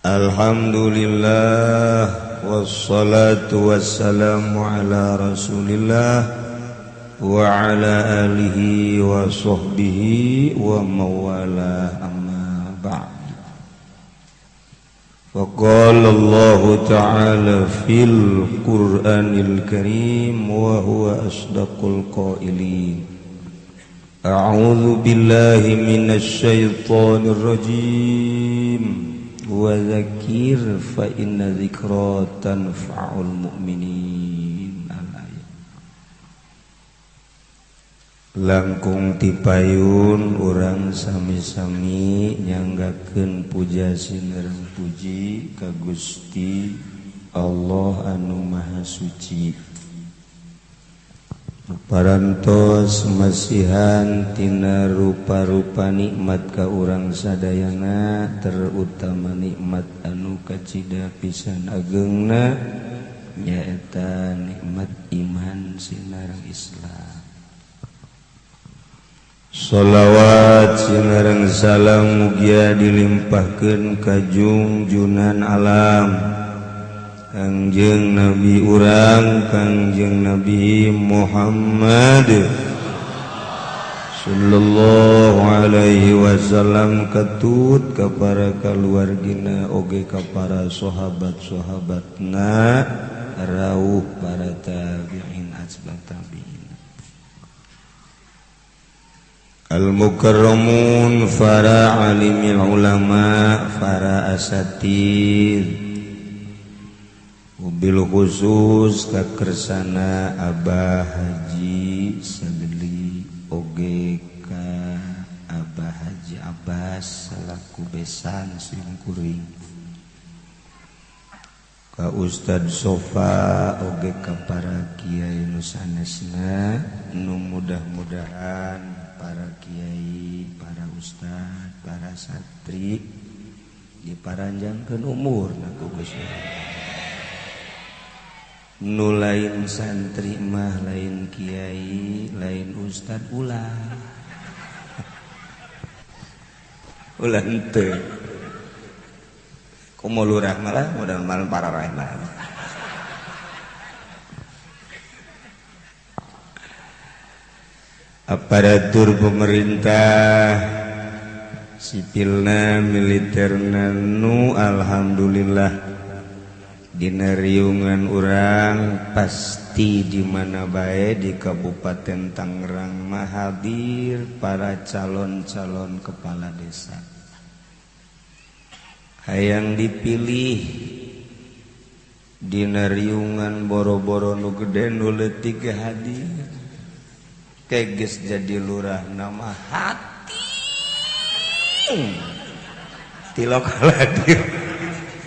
Alhamdulillah wassalatu wassalamu ala Rasulillah wa ala alihi wa sahbihi wa mawala amma ba'd. Faqala Allah ta'ala fil Qur'anil Karim wa huwa asdaqul qailin. A'udzu billahi minasy syaithanir rajim. Wa dzakir fa inna dzikra tanfa'ul mu'minin. Al-ayat. Langkung tipayun urang sami-sami nyanggakeun puja sinereng puji ka Gusti Allah anu Maha Suci. Parantos masihan tina rupa-rupa nikmat ka urang sadayana, terutama nikmat anu kacida pisan agengna nyaeta nikmat iman sinareng Islam. Sholawat sinareng salam mugia dilimpahkeun ka jungjunan alam Kangjeng Nabi urang Kangjeng Nabi Muhammad sallallahu alaihi wasallam, ketut ka para kaluargina oge ka para sahabat-sahabatna rauh para tabi'in asbab tabi'in. Al-mukarramun para alimil ulama, para asatid, bil khusus kakersana Abah Haji Sadli oge ka Abah Haji Abbas selaku besan simkuring, ka Ustad Sofa oge ka para kiai nu sanesna, nu mudah-mudahan para kiai, para ustad, para santri diparanjangkeun umurna ku Gusti. Nu lain santri mah lain kiai, lain ustad ulah. Ulah henteu. Komo lurah malah mudah-mudahan para rahmat. Aparatur pemerintah sipilna militerna nu alhamdulillah dina riungan urang pasti di mana bae di Kabupaten Tangerang mah hadir para calon-calon kepala desa. Hayang dipilih dina riungan boro-boro nu gede nu leutik hadir. Keges jadi lurah nama hati tilok hadir.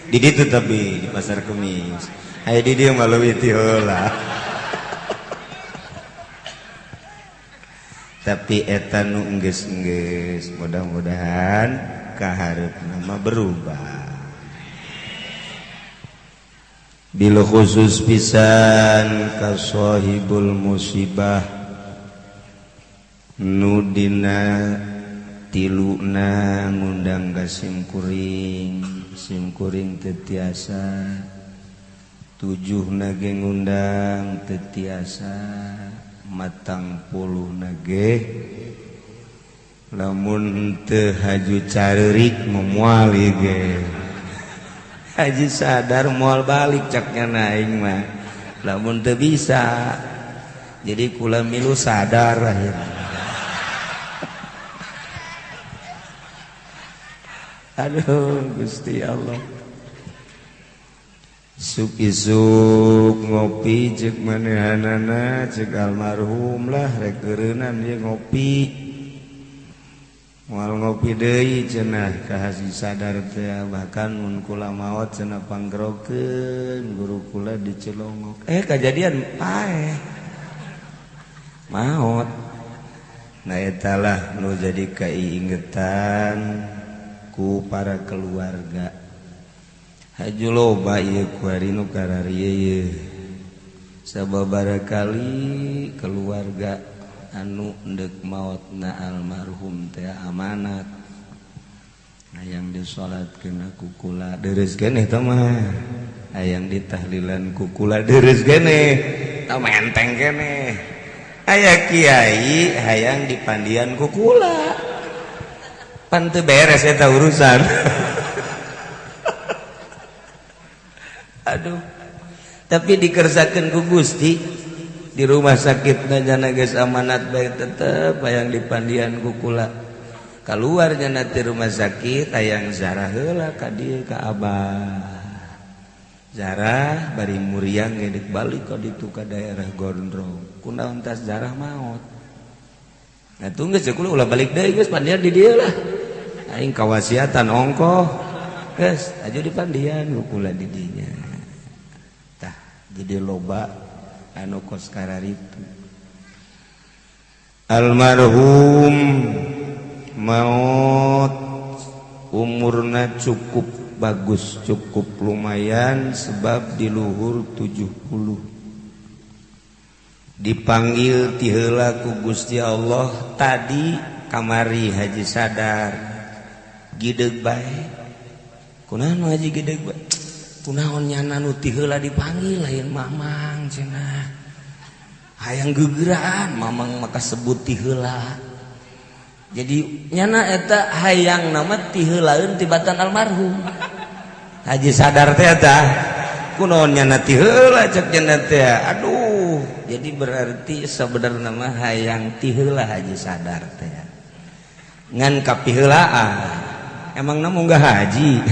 Di ditu tapi di pasar Kemis. Hayo di dieu mah leuwih ti heula. Tapi eta nu enggeus-enggeus mudah-mudahan kahareupna mah berubah. Bil khusus pisan ka sahibul musibah nu dina tiluna ngundang ka simkuring. Simkuring teu tiasa, tujuhna ge ngundang teu tiasa, matang puluhna ge lamun teu haju careurik moal ge. Haji sadar moal balik caknya aing mah lamun teu bisa. Jadi kula milu sadar akhirnya. Aduh Gusti Allah. Isuk-isuk ngopi cek manehanana cek almarhum lah rek eureunnan ieu ngopi. Moal ngopi deui cenah ka Haji sadar teh, bahkan mun kula maot cenah panggerokeun guru kula dicelongok. Kajadian paeh. Maot. Nah eta lah nu jadi kaiingetan ku para keluarga. Haju loba ieu kuari nu kararieu ieu. Sababaraha kali keluarga anu endek maotna almarhum teh amanat. Hayang disalatkeun ku kula deres keneh tah mah. Hayang ditahlilan ku kula deres keneh. Tah menteng keneh. Aya kiai hayang dipandian ku kula. Pan teu beres eta urusan. Aduh. Tapi dikersakeun ku Gusti di rumah sakit nyana geus amanat bae tetep hayang dipandian ku kula. Keluar nyana ti rumah sakit hayang zarah heula ka dieu ka abah. Zarah bari muriang ngedek balik ka ditu ka daerah Gondrong. Kunaon tas zarah maot. Nah tunggu geus kula ulah balik deui geus pandian di dieu lah. Aing kawasiatan ongkoh. Geus aju dipandian ku kula di dinya. Tah jadi loba anu kos kararitu. Almarhum maut umurna cukup bagus, cukup lumayan sebab di luhur 70. Dipanggil ti heula ku Gusti Allah tadi kamari Haji Sadar gideg bae. Kunaon Haji gideg bae? Kunaon nyana nu ti heula dipanggil lain mamang cenah. Hayang gegeraan mamang maka sebut ti heula. Jadi nyana eta hayang nama ti heulaeun tibatan almarhum. Haji Sadar teh eta kunaon nyana ti heula cek nyana teh. Aduh, jadi berarti sebenarnya mah hayang ti heula Haji Sadar teh. Ngan kapiheulaan. Emangna munggah haji.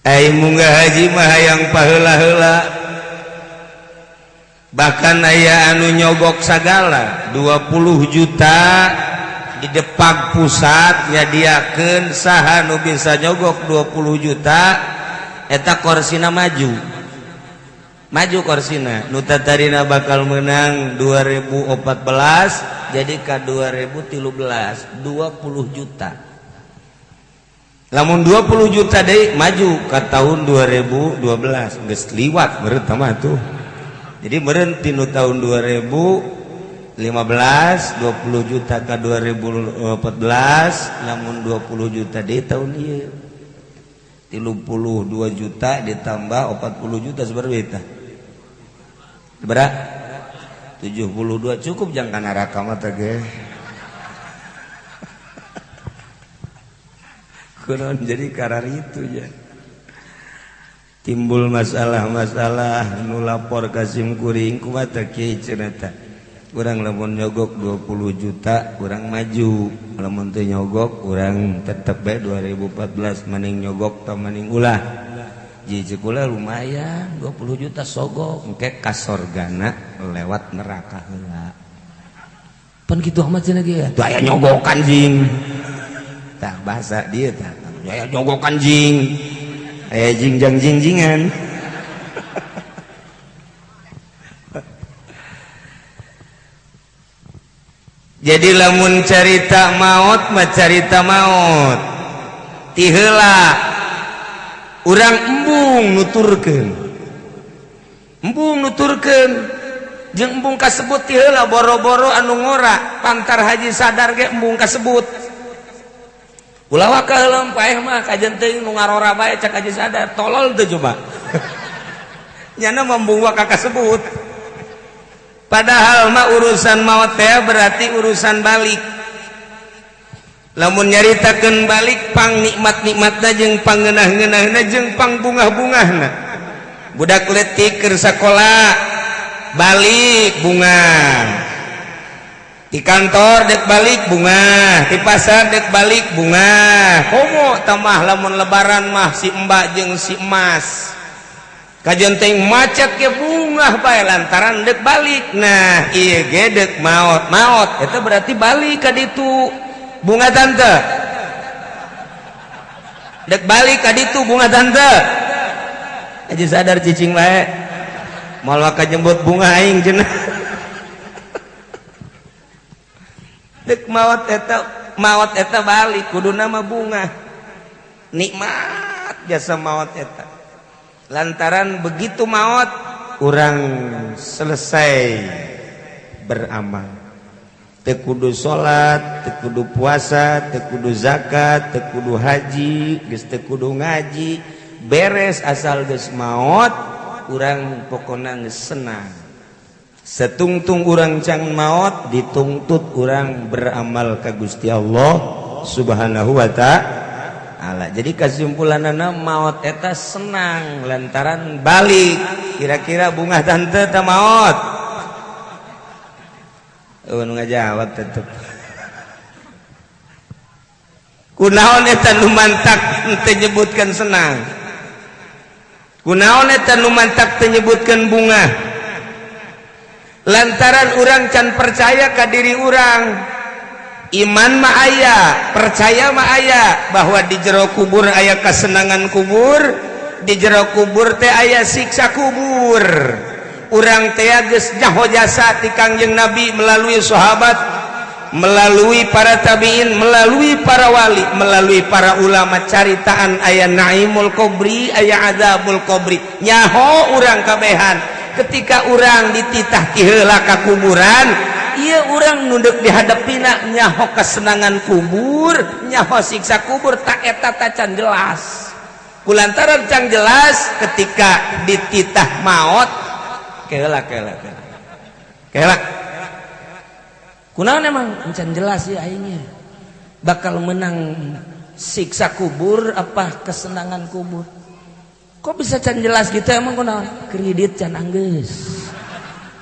Ai munggah haji mah hayang paheula-heula. Bahkan aya anu nyogok sagala 20 juta di Depag pusat nyadiakeun saha nu bisa nyogok 20 juta eta korsina maju. Maju korsina nu tatarina bakal menang 2014 jadi ka 2013 20 juta. Lamun 20 juta deui maju ka tahun 2012 geus liwat meureun mah tuh. Jadi meureun tinu tahun 2015 20 juta ka 2014 lamun 20 juta di tahun ieu 32 juta ditambah 40 juta sabaraha eta? Sabaraha? 72 cukup jang ka neraka mah teh ge. Kunaon jadi kararitu ya. Timbul masalah-masalah nu lapor ka sim kuring kumaha teh kieu cenah teh. Urang lamun nyogok 20 juta urang maju, lamun teu nyogok urang tetep bae 2014 maning nyogok tah maning ulah. Ji kula lumayan 20 juta sogok engke ka sorgana lewat neraka heula. Pan kitu amat cenah ge atuh aya nyogokan jing. Tah bahasa dieu tah aya nyogokan jing. Aya jingjang jingjingan. Jadi lamun carita maut mah carita maut. Ti heula urang embung nuturkeun. Embung nuturkeun jeung embung kasebut ti heula boro-boro anu ngora pantar Haji Sadar ge embung kasebut. Ulah waka heula paeh mah kajen teuing nu ngarora bae cak Haji Sadar tolol teu coba. Nyana mah embung waka kasebut. Padahal mah urusan maut teh berarti urusan balik. Lamun nyaritakeun balik pang nikmat-nikmatna jeung pangeunah-ngeunahna jeung pang bungah-bungahna. Budak leutik keur sakola balik bunga. Di kantor dek balik bunga, di pasar dek balik bunga. Komo tamah lamun lebaran mah si mbak jeung si emas. Kajian teh macet ke bungah bae lantaran dek balik. Nah, ieu ge dek maot. Maot eta berarti balik ka ditu. Bunga tante. Dek balik ka ditu bunga tante. Aja sadar cicing bae. Moal ka jembut bunga aing cenah. Dek maot eta balik kuduna mah bunga. Nikmat jasa maot eta. Lantaran begitu maot urang selesai beramal. Teu kudu salat, teu kudu puasa, teu kudu zakat, teu kudu haji, geus teu kudu ngaji, beres asal geus maot urang pokona geus senang. Setungtung urang can maot dituntut urang beramal ka Gusti Allah Subhanahu wa ta'ala. Jadi kesimpulanana maot eta senang lantaran balik. Kira-kira bungah tante teu maot? Oh, nu ngajawab tetep. Kunaon eta nu mantak teu nyebutkeun senang? Kunaon eta nu mantak teu nyebutkeun bunga? Lantaran urang can percaya ka diri urang. Iman mah aya, percaya mah aya bahwa di jero kubur aya kesenangan kubur, di jero kubur teh aya siksa kubur. Urang teh geus nyaho jasa ti Kangjeng Nabi melalui sahabat, melalui para tabiin, melalui para wali, melalui para ulama, caritaan aya naimul kubri, aya azabul kubri. Nyaho urang kabehan. Ketika urang dititah ti heula ka kuburan, ieu urang nunduk dihadapina nyaho kesenangan kubur, nyaho siksa kubur, tak eta tacan jelas. Kulantaran can jelas ketika dititah maot, kela kela kela kela kunaon emang encan jelas ya aingnya bakal menang siksa kubur apa kesenangan kubur. Kok bisa can jelas gitu emang kunaon? Kredit can anggeus,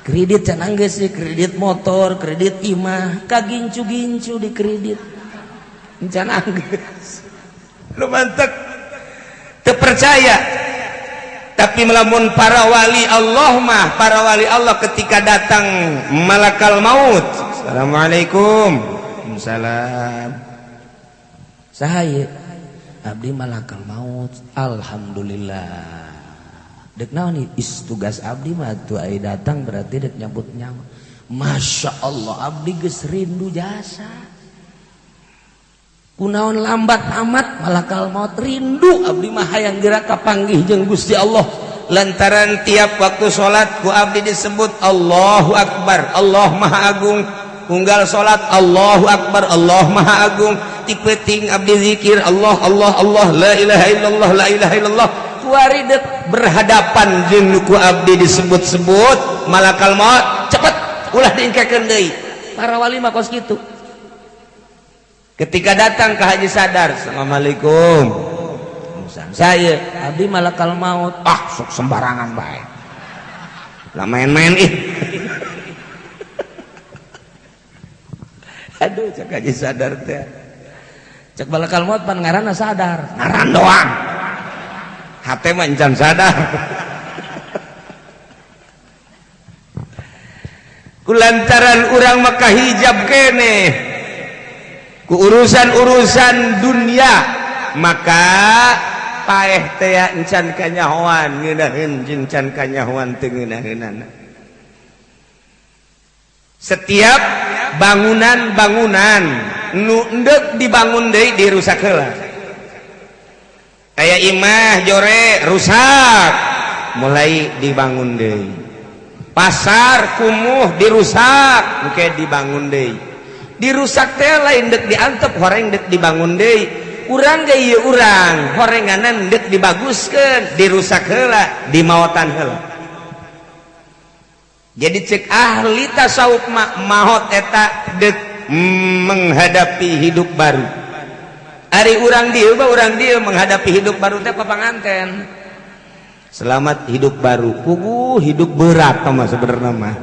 kredit can anggeus sih, kredit motor, kredit imah, kagincu-gincu di kredit encan anggeus. Lu mantep terpercaya. Tapi melamun para wali Allah mah, para wali Allah ketika datang malakal maut, assalamualaikum. Salam. Saha? Abdi malakal maut. Alhamdulillah. Dek naon? Is tugas abdi mah tuh, ai datang berarti dek nyabut nyawa. Masya Allah, abdi geus rindu jasa. Kunaon lambat amat malakal maut? Rindu abdi mah, hayang geura kapanggih jeung Gusti Allah, lantaran tiap waktu salat ku abdi disebut Allahu Akbar, Allah Maha Agung. Unggal salat Allahu Akbar, Allah Maha Agung. Ti peuting abdi zikir Allah, Allah, Allah, la ilaha illallah, la ilaha illallah. Kuari dek berhadapan jeung ku abdi disebut-sebut malakal maut, cepet ulah diingkekeun deui. Para wali mah kos kitu. Ketika datang ke Haji Sadar, assalamualaikum, saya abdi malakal maut. Ah, sok sembarangan baik lah, main-main ih. Aduh, cek Haji Sadar teh, cek malakal maut pan ngaranna sadar, ngaran doang, hate mah encan sadar. Kulantaran urang maka hijab keneh ku urusan-urusan dunia, maka paeh teh encan kanyahoan ngeunaheun jeung can kanyahoan teu ngeunaheunana. Setiap bangunan-bangunan nu endek dibangun deui dirusak heula. Aya imah jore rusak, mulai dibangun deui. Pasar kumuh dirusak, engke dibangun deui. Dirusak teh lain dek diantep, horeng dek dibangun deui. Urang ge ieu urang horenganan dek dibaguskeun, dirusak heula, dimaotan heula. Jadi cek ahli tasawuf maot eta dek menghadapi hidup baru. Ari urang dieu mah, urang dieu menghadapi hidup baru teh papanganten. Selamat hidup baru. Puguh hidup berat mah sebenarnya mah.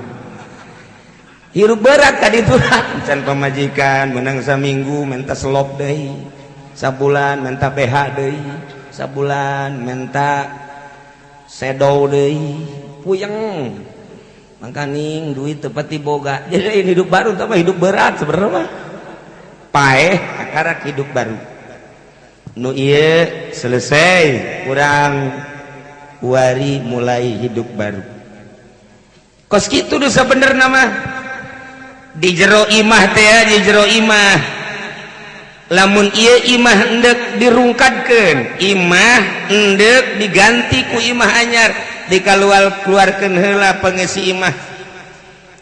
Hirup berat tadi itu can pamajikan menang saminggu minta selop deui, sabulan minta BH deui, sabulan minta sedow deui, puyeng mangkaning duit teu pati boga. Jadi ini hidup baru tapi hidup berat sebenarnya mah. Paeh akarak hidup baru nu ieu selesai, kurang wari mulai hidup baru. Kos kitu nu sabenerna mah. Di jero imah teh, di jero imah, lamun ieu imah endek dirungkadkeun, imah endek diganti ku imah anyar, dikaluar keluarkeun heula pengisi imah.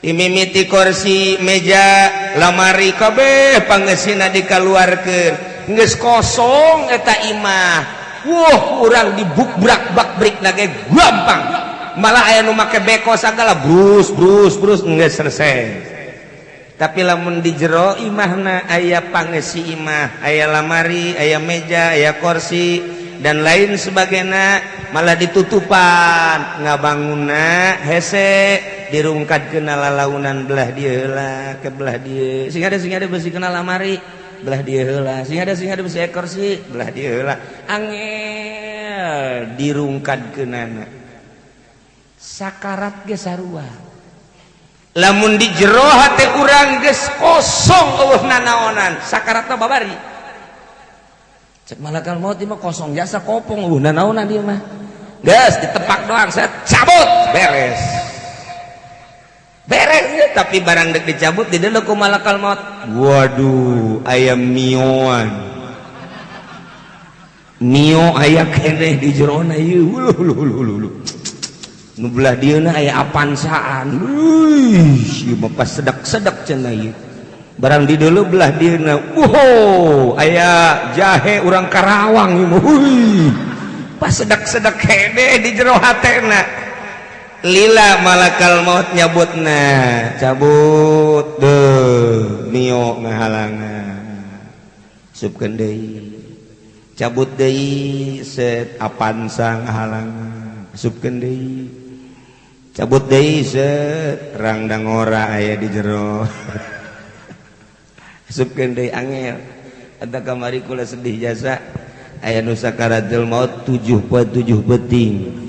Dimimiti kursi, meja, lamari, kabeh pangeusina dikaluarkeun, geus kosong eta imah. Wah, urang dibukbrak bak brik ge gampang, malah aya nu make beko sagala, brus brus brus, geus selesai. Tapi lamun di jero imahna aya pangeusi imah, aya lamari, aya meja, aya kursi, dan lain sebagainya, malah ditutupan, ngabangunna hese, dirungkat kena lalaunan, belah dieu heula ke belah dieu, sing ada, sing ada besi kena lamari belah dieu heula, sing ada, sing ada besi kursi belah dieu heula, angel dirungkat kenana. Sakarat ge sarua, lamun di jero hate urang geus kosong, eueuh nanaonan, sakaratna babari. Cek malakal maut mah kosong jasa kopong, eueuh nanaonan dia mah, geus ditepak doang, saya cabut, beres beres ya. Tapi barang dek dicabut di ku malakal maut, waduh, ayam mioan mio aya keneh di jerona ieu, uluh uluh uluh uluh, nu belah dieuna aya Avanzaan. Wih, ieu mah pas sedak-sedak cenah ieu. Barang di dulu belah dieuna, wow, aya jahe urang Karawang ieu mah. Wih, pas sedak-sedak keneh di jero hatena. Lila malakal maut nyabutna, cabut deh, mio ngahalangan, supkeun deui, cabut deui, set, Avanza ngahalangan, supkeun deui, cabut deui, set, rangdang ora aya di jero, supkeun deui, angel. Eta kamari kula sedih jasa, aya nu sakaratul maut 7 poe 7 peuting,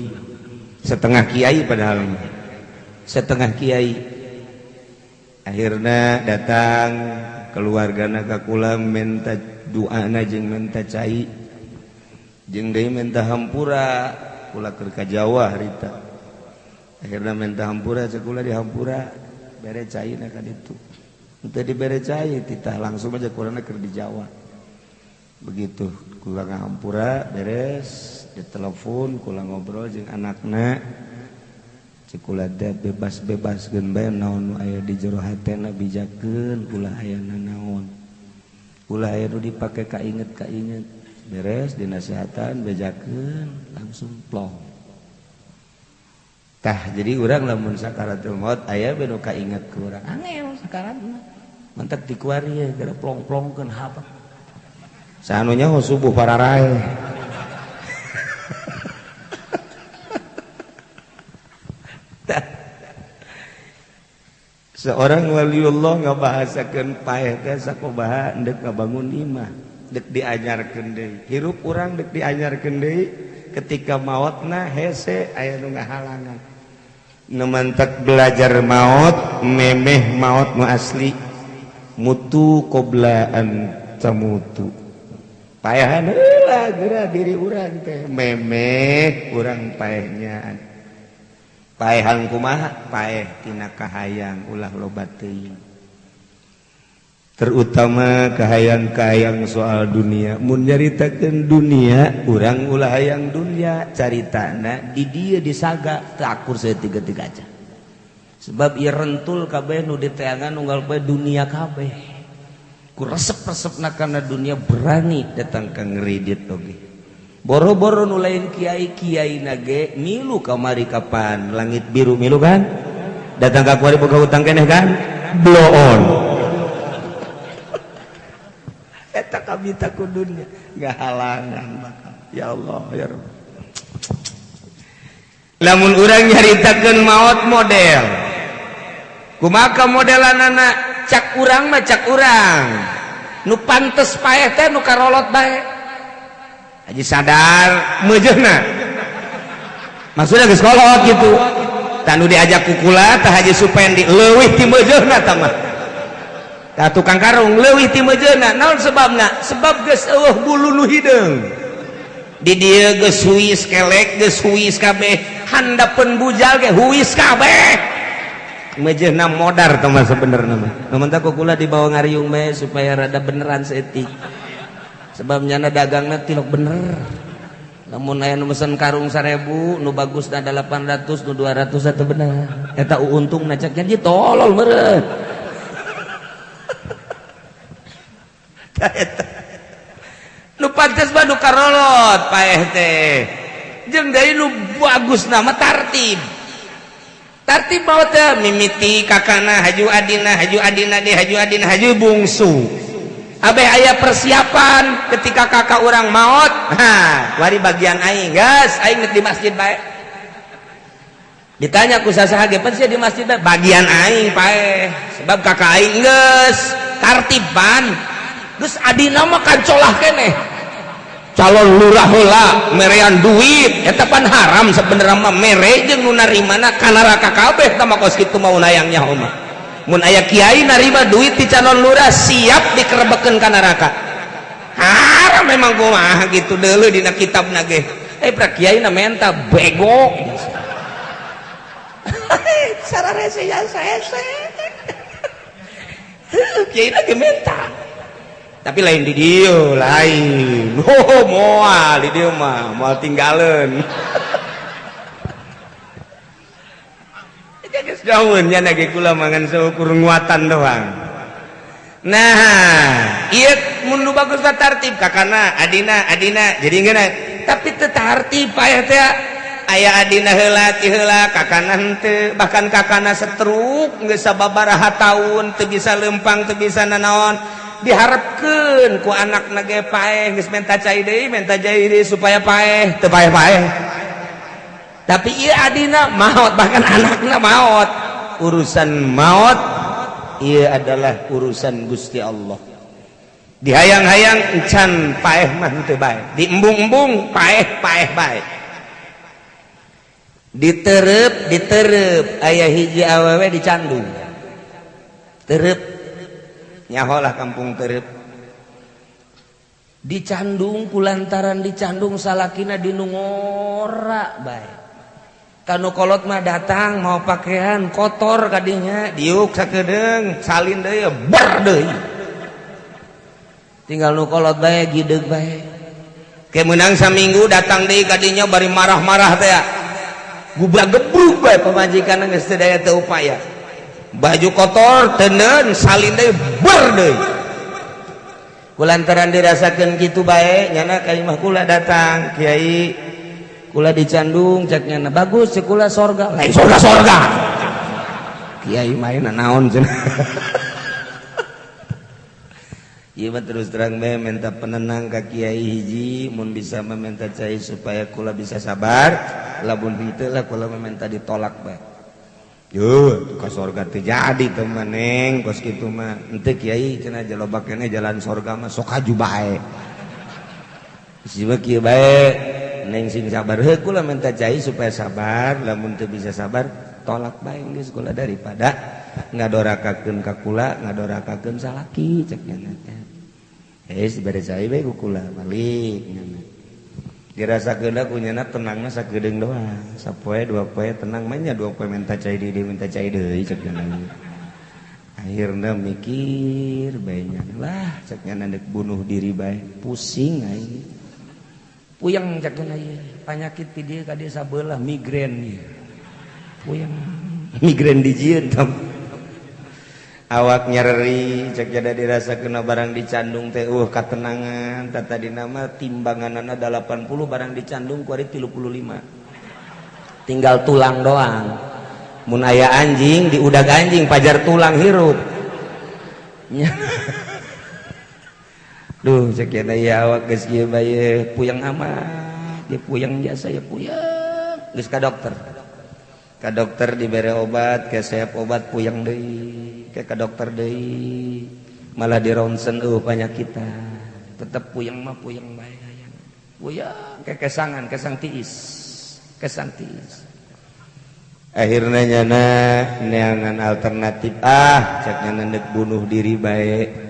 setengah kiai, padahal setengah kiai. Akhirnya datang keluargana ka kula, minta doana jeung minta cai jeung deui minta hampura. Kula keur ka Jawa harita, akhirnya minta hampura. Cek kula, dihampura, bere cai na ka ditu. Henteu dibere cai, titah langsung aja kulana keur di Jawa. Begitu kula ngahampura beres, ditelepon, kula ngobrol jeung anakna. Cek kula teh, bebas-bebaskeun bae, naon nu aya di jero hatena bijakeun, ulah aya nanaon, ulah aya nu dipake kainget-kainget. Beres dinasehatan, bejakeun, langsung plong. Tah, jadi urang lamun sakaratul maut aya bae nu kainget ku urang, angel sakarat mah. Mantak dikuari ya gara plong-plongkeun hapa sanunya subuh pararae. Seorang waliullah ngabahasakeun paeh teh sakumaha deuk ngabangun imah, deuk diajarkeun deui hirup urang, deuk diajarkeun deui ketika maotna hese aya nu ngahalangan. Nu mantak belajar maot, memeh maot nu asli, mutu qabla an tamutu. Paehan heula geura diri urang teh, memeh urang paehnya. Paehan kumaha? Paeh tina kahayang, ulah loba teuing, terutama kahayang-kahayang soal dunia. Mun nyaritakeun dunia, urang ulah hayang dunia, caritana di dieu disaga teu akur saeutik-eutik aja, sebab ieu rentul kabeh nu diteangan unggal poe dunia kabeh ku resep-resepna kana dunia, berani datang ka ngeridit oge. Boro-boro nu lain kiai, kiai nage milu kamari. Kapan Langit Biru milu kan, datang ka kuari, boga hutang keneh kan, blow on. Eta kami takut dunia ngahalangan bakal. Ya Allah, ya Rabb. Lamun urang nyaritakeun maot model kumaha modelanana, cak urang mah, cak urang nu pantes paeh teh nu karolot bae. Haji Sadar meujeuhna, maksudnya geus kolot gitu, tanu diajak kukula tah Haji Supendi leuwih ti meujeuhna. Tah mah tah tukang karung leuwih ti meujeuhna. Naon sebabna? Sebab geus eueuh bulu nu hideung di dieu, geus huis kelek, geus huis kabeh, handapeun bujal ge huis kabeh, meujeuhna modar. Tah mah sebenerna mah nu mentak kukula dibawa ngariung bae supaya rada beneran saeutik, sebab nyana dagangna tilok bener. Lamun aya nu mesen karung 1000 nu bagusna 800 nu 200 eta bener. Eta untungna cek nya tolol meureun. Tah eta. Nu pantes mah nu karolot paeh teh. Jeung deui nu bagusna mah tartib. Tartib mau teh mimiti kakana haju adina deui haju adina haju bungsu. Abeh aya persiapan ketika kakak orang maot, ha, wari bagian aing, gas aing di masjid bae. Ditanya ku sasaha ge, pan sia di masjid bae, bagian aing paeh. Sebab kakak aing geus tartiban. Geus adina mah kancolah keneh. Calon lurah heula merean duit, eta pan haram sebenarnya mah mere jeung nu narimana ka neraka kabeh tah mah kos kitu mau nayang nyaho mah. Mun aya kiai narima duit di calon lurah siap dikerebekeun ka neraka. Haram memang kumaha gitu deuleu dina kitabna ge. Pra kiai na menta bego. Sararese ya saese. Kiai na ge menta. Tapi lain di dieu lain. Oh, moal di dieu mah moal tinggaleun. Geus jauheun nya ge kula mangan seukur nguatan doang. Nah, ieu mun nu bagus mah tartib kakana, adina, adina. Jadi ngeuna tapi teu tartib paeh teh aya adina heula ti heula kakana henteu, bahkan kakana setruk geus sababaraha taun teu bisa lempang, teu bisa nanaon. Diharapkeun ku anakna ge paeh geus menta cai deui supaya paeh, teu paeh-paeh. Tapi ieu adina maot, bahkan anakna maot. Urusan maot ieu adalah urusan Gusti Allah. Dihayang-hayang encan paeh mah henteu bae, diembung-embung paeh-paeh bae. Diterep, diterep aya hiji awewe dicandung. Terep nyaholah kampung terep. Dicandung kulantaran dicandung salakina dinungora bae. Kanu kolot mah datang mau pakaian kotor kadinya diuk sakedeung salin deui ber deui. Tinggal nu kolot bae gideug bae. Ke meunang saminggu datang deui kadinya bari marah-marah teh. Gubrak gebruk bae pamajikan geus teu daya teu upaya. Baju kotor teuneun salin deui ber deui. Kulantaran dirasakeun kitu bae nyana ka imah kula datang kiai kula dicandung cek nyana bagus cek kula sorga lain sorga sorga kiai main naon cenah. Ieu mah terus terang bae minta penenang ka kiai hiji mun bisa meminta cai supaya kula bisa sabar lamun henteu lah kula meminta ditolak bae. Yo ka sorga teu jadi teh mah neng kos kitu mah henteu kiai cenah jaloba keneh jalan sorga mah sok haju bae. Siba kieu bae neng sing sabar heuh kula minta cai supaya sabar lamun teu bisa sabar tolak bae geus kula daripada ngadorakakeun ka kula ngadorakakeun salaki cek nya teh. Dibere cai bae ku kula balik nya. Dirasakeun ku nyana tenangna sakedeung doang. Sapoe dua poe tenang mah nya dua poe minta cai deui minta cai deui cek nya. Akhirna mikir bae nya lah cek nya deuk bunuh diri bae pusing aing. Puyeng cek nya ieu panyakit ti dieu ka dieu sabelah migrain ieu. Puyeng migrain dijieun tam. Awak nyeri cek jada dirasakeun barang dicandung teh katenangan tata dina mah timbanganana 80 barang dicandung ku ari 35 tinggal tulang doang. Mun aya anjing diudag anjing pajar tulang hirup. Duh cek jada ya awak geus kieu bae puyeng amat dia puyeng jasa ya puyeng geus ka dokter. Ka dokter dibere obat kesep obat puyeng deui ke ka dokter deui malah di ronsen panyakitan tetep puyeng mah puyeng bae hayang puyeng ke kesangan kesang tiis kesang tiis. Akhirnya nyana neangan alternatif ah cek nyana deuk bunuh diri bae.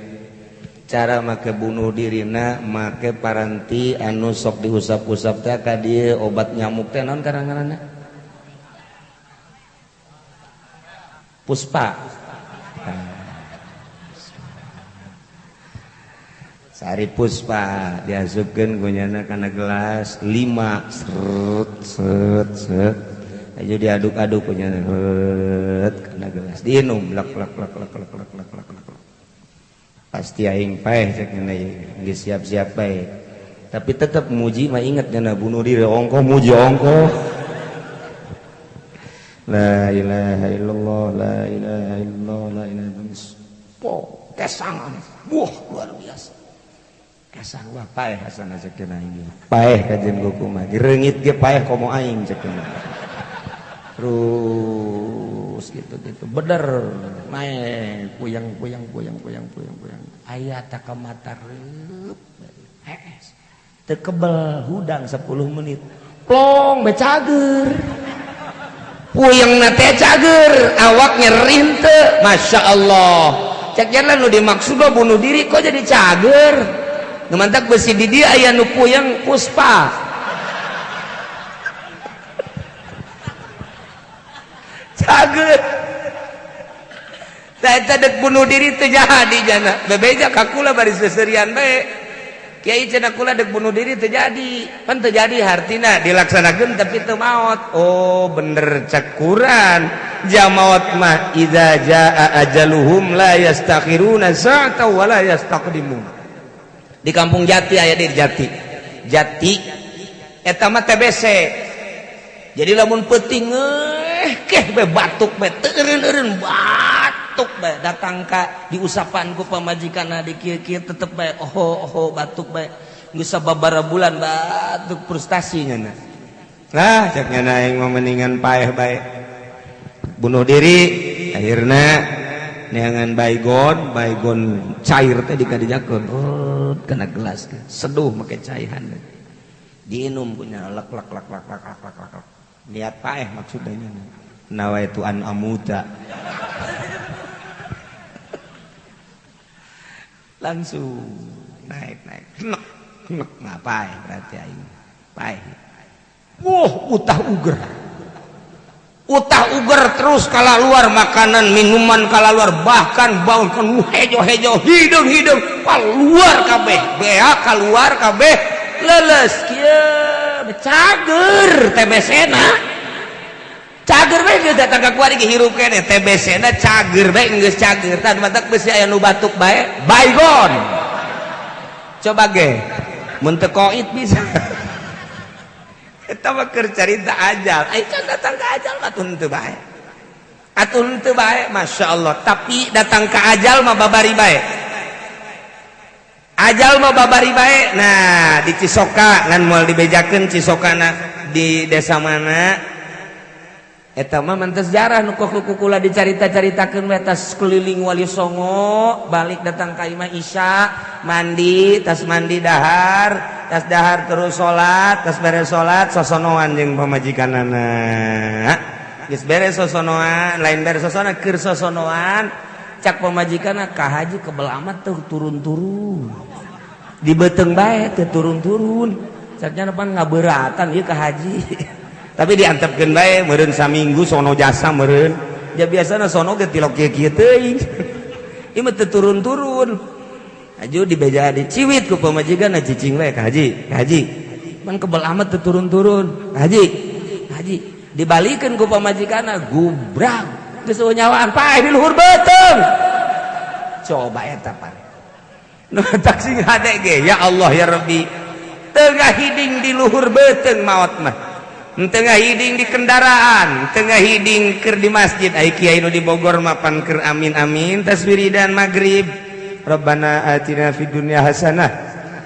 Cara make bunuh dirina make paranti anu sok diusap-usap teh ka dieu obat nyamuk teh naon karang-ngaranna Puspa. Sari Puspa diasupkeun ku nyana kana gelas 5 seret set set aja diaduk-aduk ku nyana kana gelas diinum lek lek lek lek lek lek lek lek lek. Pasti aing paeh cek nyana geus siap-siap bae. Tapi tetep muji mah inget nyana bunuh diri ongkoh muji ongkoh. La ilaha illallah la ilaha illallah la ilaha illallah. Kesangan. Wah, luar biasa. Kesang wah paeh asana cek aing. Paeh kajen goku mah. Direungit ge paeh komo aing cek. Terus gitu-gitu. Bener naik puyang puyang puyang puyang puyang puyang. Aya tak ka mata reup. Hees. Teu kebel hudang 10 menit. Plong be cager. Puyangna teh cager, awak nyeri henteu. Masya Allah. Cek jalan nu dimaksud bunuh diri kok jadi cager. Nu mantak besi di dia aya nu puyeng Puspa. Cager. Tah eta dek bunuh diri teu jadi jana. Bebeja ka kula bari seserian bae. Kiai cenah kula dek bunuh diri teu jadi. Pan teu jadi hartina dilaksanakeun tapi teu maot. Oh bener cek Quran. Jamaot mah idza jaa ajaluhum la yastakhiruna sa'atan wa la yastaqdimun. Di kampung Jati aya di Jati. Jati eta mah TBC. Jadi lamun peuting keh be batuk be teu eureun-eureun batuk be datang ka diusapan ku pamajikanna di kieu-kieu tetep bae oho oho batuk bae geus sababaraha bulan batuk frustasi nya. Lah cek nya aing mah mendingan paeh bae. Bunuh diri akhirna neangan baygon, baygon cair teh dikadijakeun. Oh, kena gelas seduh make caihan. Diinum punya lek lek lek lek lek lek lek lek. Niat paeh maksudnya nawaitu an amuta. Langsung naik naik. Nek nek ngapain berarti aing. Paeh. Wah, utah uger. Utah uger terus kala luar makanan minuman kala luar bahkan bahkan hejo-hejo hidung-hidung keluar kabeh bea keluar kabeh leles kieu cager TBC na cager bae geus datang ka kuari ge hirup keneh TBC na cager bae geus cager tan mantak besi aya nu batuk bae baygon coba ge mun teu koit bisa. Eta mah keur carita ajal. Ai can datang ka ajal mah atuh henteu bae. Atuh henteu bae, masyaallah. Tapi datang ka ajal mah babari bae. Ajal mah babari bae. Nah, di Cisoka ngan moal dibejakeun Cisokana di desa mana. Eta mah mentes sejarah nu kukula dicarita-caritakeun we tas keliling Wali Songo, balik datang ka imah Isya, mandi, tas mandi dahar, tas dahar terus salat, tas beres salat sosonoan jeung pamajikanana. Geus beres sosonoan, lain beres sosonoan keur sosonoan, cak pamajikanna ka haji kebel amat teu turun-turun. Di beuteung bae teu turun-turun. Caknya pan ngabeuratan ieu ka haji. Tapi diantepkeun bae meureun saminggu sono jasa meureun. Ja biasana sono ge tilok kieu-kieu teuing. Ieu mah teu turun-turun. Aju dibeja diciwit ku pamajikan cicing we ka haji, ka haji. Man kebel amat teu turun-turun. Ka haji, ka haji. Dibalikeun ku pamajikanna gubrak geus nyawaan paeh di luhur beuteung. Coba eta pan. Nu tak sing hade ge ya Allah ya Rabbi. Tengah hiding di luhur beuteung maot mah. Tengah hiding di kendaraan, tengah hiding keur di masjid. Ai kiai nu di Bogor mapan keur amin amin tas wiridan magrib. Rabbana atina fid dunya hasanah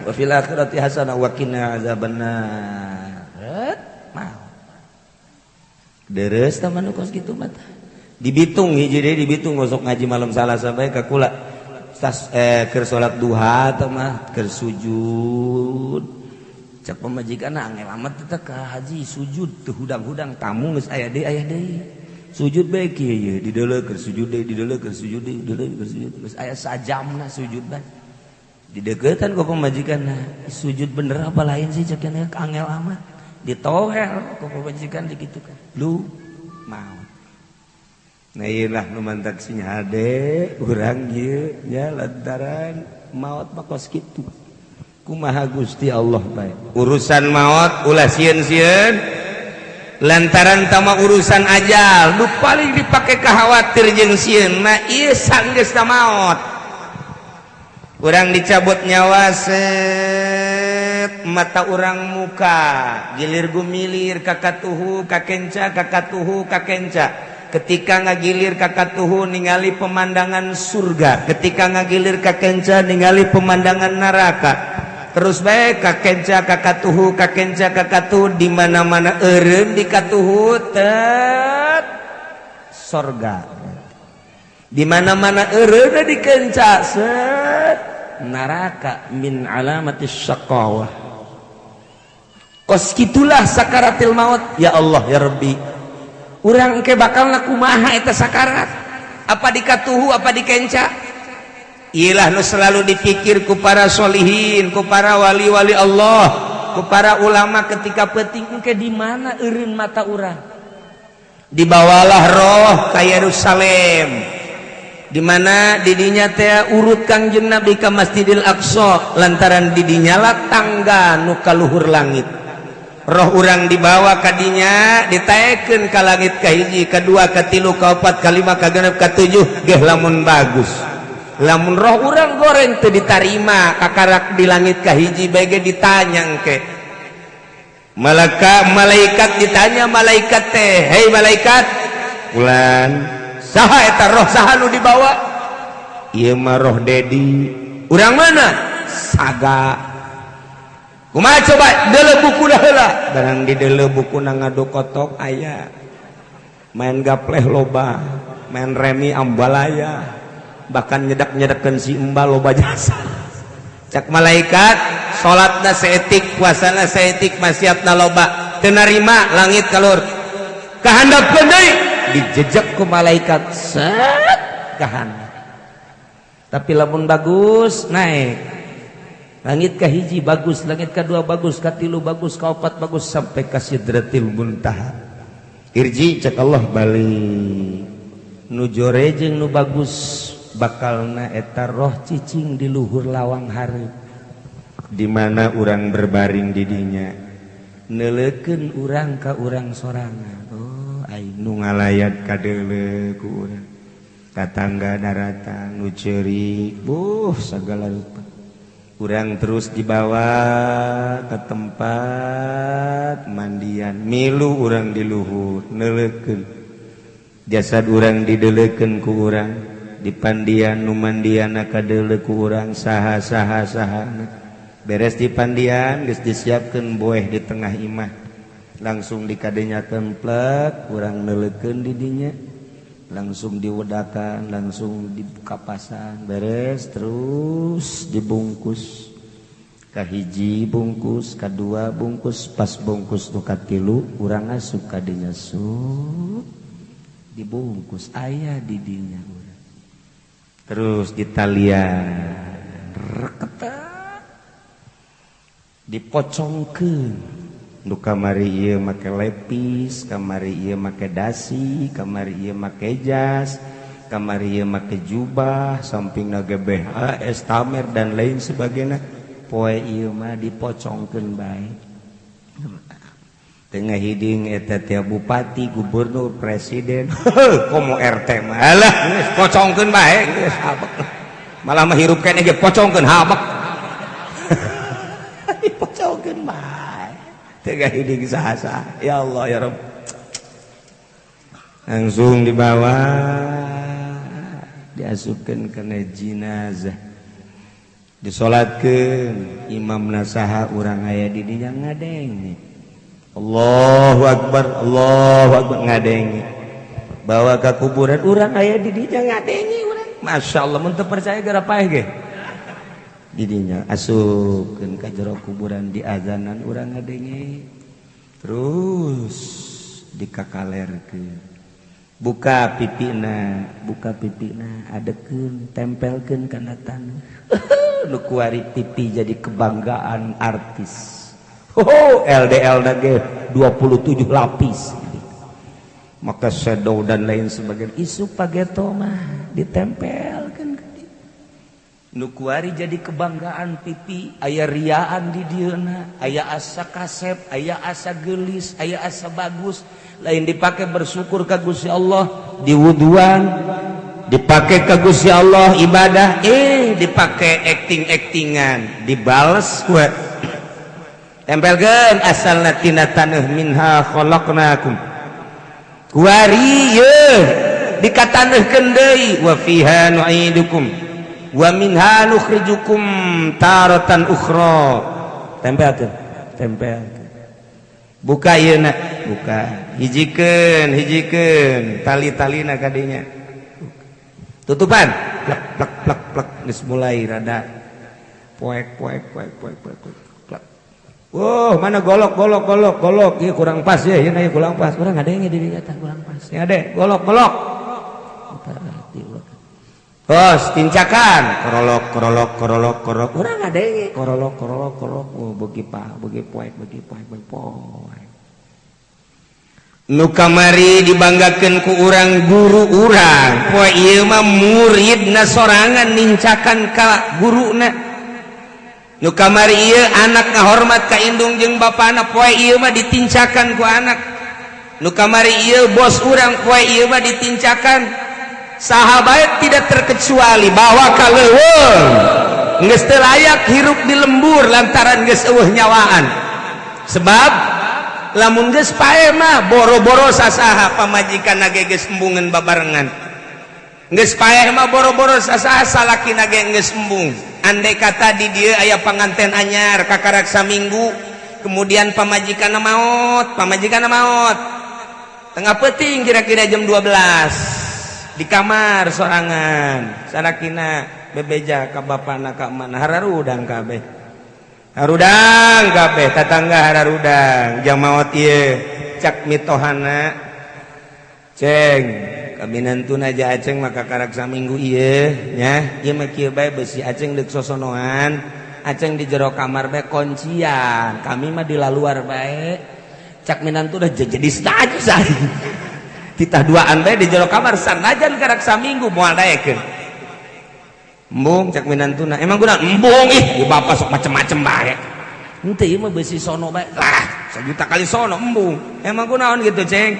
wa fil akhirati hasanah wa qina azabannar. Mau. Deres tah manu kos kitu mah. Dibitung hiji deui dibitung gosok ngaji malam Salasa bae ka kula. Tas keur salat duha tah mah keur sujud. Cak pamajikan angel amat teh ka haji sujud teu hudang-hudang tamu geus aya deui aya deui. Sujud bae kieu ye dideuleu keur sujud deui dideuleu keur sujud deui dideuleu keur sujud geus aya sajamna sujud bae. Dideukeutan ku pamajikanna sujud bener apa lain sih cek angel amat. Ditohel ku pamajikan digitukan. Lu mau. Nah ieu lah nu mantak sing hade urang ieu nya lantaran maot mah kos kitu. Kumaha Gusti Allah bae urusan maut, ulah sieun-sieun lantaran tama urusan ajal. Nu paling dipake khawatir jeung sieun mah ieu sanggeusna maot. Urang dicabut nyawa, set, mata urang muka, gilir gumilir kakatuhu kakenca, kakatuhu kakenca. Ketika ngagilir kakatuhu, ningali pemandangan surga. Ketika ngagilir kakenca, ningali pemandangan neraka. Terus baik kakenca kakatuhu, kakenca kakatuhu. Di mana-mana eureun di katuhu tet sorga, di mana-mana eureun di kenca set neraka. Min alamatis syaqawah. Kos kitulah sakaratil maut. Ya Allah, ya Rabbi, urang ke bakal kumaha eta sakarat? Apa dikatuhu, apa dikenca? Ilah nu selalu dipikir ku para solihin, ku para wali-wali Allah, ku para ulama ketika penting ke di mana eureun mata urang. Dibawalah roh ke Yerusalem, di mana didinya teh urut Kangjeng Nabi ke Masjidil Aqsa, lantaran didinya lah tangga nu kaluhur langit. Roh urang dibawa kadinya, ditaekeun ka langit kahiji, kedua, katilu, kaopat, kalima, kagenep, katujuh. Geh lamun bagus. Lamun roh urang goreng, teu ditarima, kakarak di langit kahiji bae ge ditanya ke malaka malaikat. Ditanya malaikat teh, "Hei malaikat fulan, saha eta roh? Saha nu dibawa?" "Ieu mah roh Dedi." "Urang mana?" "Saga." "Kumaha? Coba deuleu buku heula." Barang di deuleu buku na, ngadu kotok aya, main gapleh loba, main remi ambalaya, bahkan nyedak-nyedakeun si embal loba jasa. Cak malaikat, "Salatna saeutik, puasana saeutik, maksiatna loba, teu narima langit kalur." Kahandapkeun deui, dijejak ku malaikat, set, kahandap. Tapi lamun bagus, naik langit ke hiji bagus, langit kedua bagus, katilu bagus, kaopat bagus, sampai ka Sidratil Muntaha. "Irji," cek Allah, "balik." Nu jore jeung nu bagus bakalna eta roh cicing di luhur lawang hareup, di mana urang berbaring didinya, neuleukeun urang ka urang sorangan. Oh, ai nu ngalayat kadeuleu ku urang, tatangga daratan, nu ceurik, buh, sagala rupa. Urang terus dibawa ke tempat mandian, milu urang di luhur, neuleukeun jasad urang, dideleukeun ku urang di pandian. Nu mandian kadeuleu ku urang saha saha saha. Beres di pandian, geus disiapkeun boeh di tengah imah, langsung dikadenyakeun plek. Urang neuleukeun di dinya, langsung diwedakan, langsung dibuka pasan. Beres, terus dibungkus, kahiji bungkus, kedua bungkus, pas bungkus nu katilu, urang asup kadinya, sup, dibungkus, aya di dinya urang. Terus ditalian reketak, dipocongkeun. Nu kamari ieu make lepis, kamari ieu make dasi, kamari ieu make jas, kamari ieu make jubah, sampingna GBH, estamer, dan lain sebagainya. Poe ieu mah dipocongkeun bae. Tengah hiding eta tiap bupati, gubernur, presiden, komo RT mah. Alah, geus pocongkeun bae geus habek. Malah mah hirup keneh ge pocongkeun, habek. Dipocongkeun bae. Tengah hiding saha. Ya Allah, ya Rabb. Langsung dibawa, diasupkeun kana jenazah, disolatkeun. Imam nasaha, urang aya di dinya ngadenge. Allahu Akbar, Allahu Akbar, ngadenge. Bawa ke kuburan, urang aya di dinya ngadenge urang. Masya Allah, mun teu percaya gara paeh ge didinya. Asupkeun ka jero kuburan, di azanan, urang ngadenge. Terus dikakalerkeun, buka pipina, buka pipina, adekeun, tempelkeun kana taneuh. Nu kuari pipi jadi kebanggaan artis. Oh, LDL ge 27 lapis, maka shadow dan lain sebagainya. Isu pageto mah ditempelkan ke. Nu kuari jadi kebanggaan pipi, aya riaan di dieuna, aya asa kasep, aya asa gelis, aya asa bagus. Lain dipakai bersyukur ka Gusti Allah, diwuduan, dipakai ka Gusti Allah ibadah, dipakai acting-actingan, dibales ku tempelkeun asalna tina taneuh, minha khalaqnakum. Kuari ye dikataneuhkeun deui, wa fiha nu'idukum wa minha nukhrijukum taratan ukhra. Tempelkeun, tempelkeun, buka ieu na, buka, hijikeun, hijikeun tali-talina kadinya, tutupan, plek plek plek plek, geus mulai rada poek poek poek poek poek poek plek. Wow, mana golok, golok, golok, golok? Ieu kurang pas ya, ieu kurang pas. Urang ngadenge di dinya tah kurang pas. Ya deh, golok, golok. Bos, tincakan, korolok, korolok, korolok, korolok. Urang ngadenge, korolok, korolok, korolok. Oh, beuki pa, beuki poek, beuki poek, beuki poek. Nu kamari dibanggakeun ku urang guru urang, poe ieu mah muridna sorangan nincakan ka guruna. Nu kamari ieu anak ngahormat ka indung jeung bapana, poe ieu mah ditincakan ku anak. Nu kamari ieu bos urang, poe ieu mah ditincakan. Sahabat tidak terkecuali bahwa ka leuweung geus teu layak hirup di lembur lantaran geus eueuh nyawaan. Sebab lamun geus paeh mah boro-boro sasaha, pamajikan ge geus embungeun babarengan. Geus paeh mah boro-boro sasaha, salakina ge geus embung. Andai kata di dieu aya panganten anyar kakarak saminggu, kemudian pamajikan maot, pamajikan maot tengah peuting, kira-kira jam 12, di kamar sorangan, salakina bebeja ka bapana ka mana, hararudang kabeh, harudang kabeh, tatangga hararudang. Jam maot ieu cak mitohana, "Ceng, kaminantuna aja Aceng maka karak saminggu ieu nya, ieu mah kieu bae, besi Aceng deuk sosonoan, Aceng di jero kamar bae kuncian, kami mah di luar bae." Cak minantu, udah jadi saja titah duaan bae di jero kamar, sanajan karak saminggu moal daekeun. "Embung," cak minantuna. "Emang guna embung? Ih, bapak sok macem-macem bae." "Henteu, ieu mah besi sono bae lah, sejuta kali sono." "Embung." "Emang kunaon gitu, Ceng?"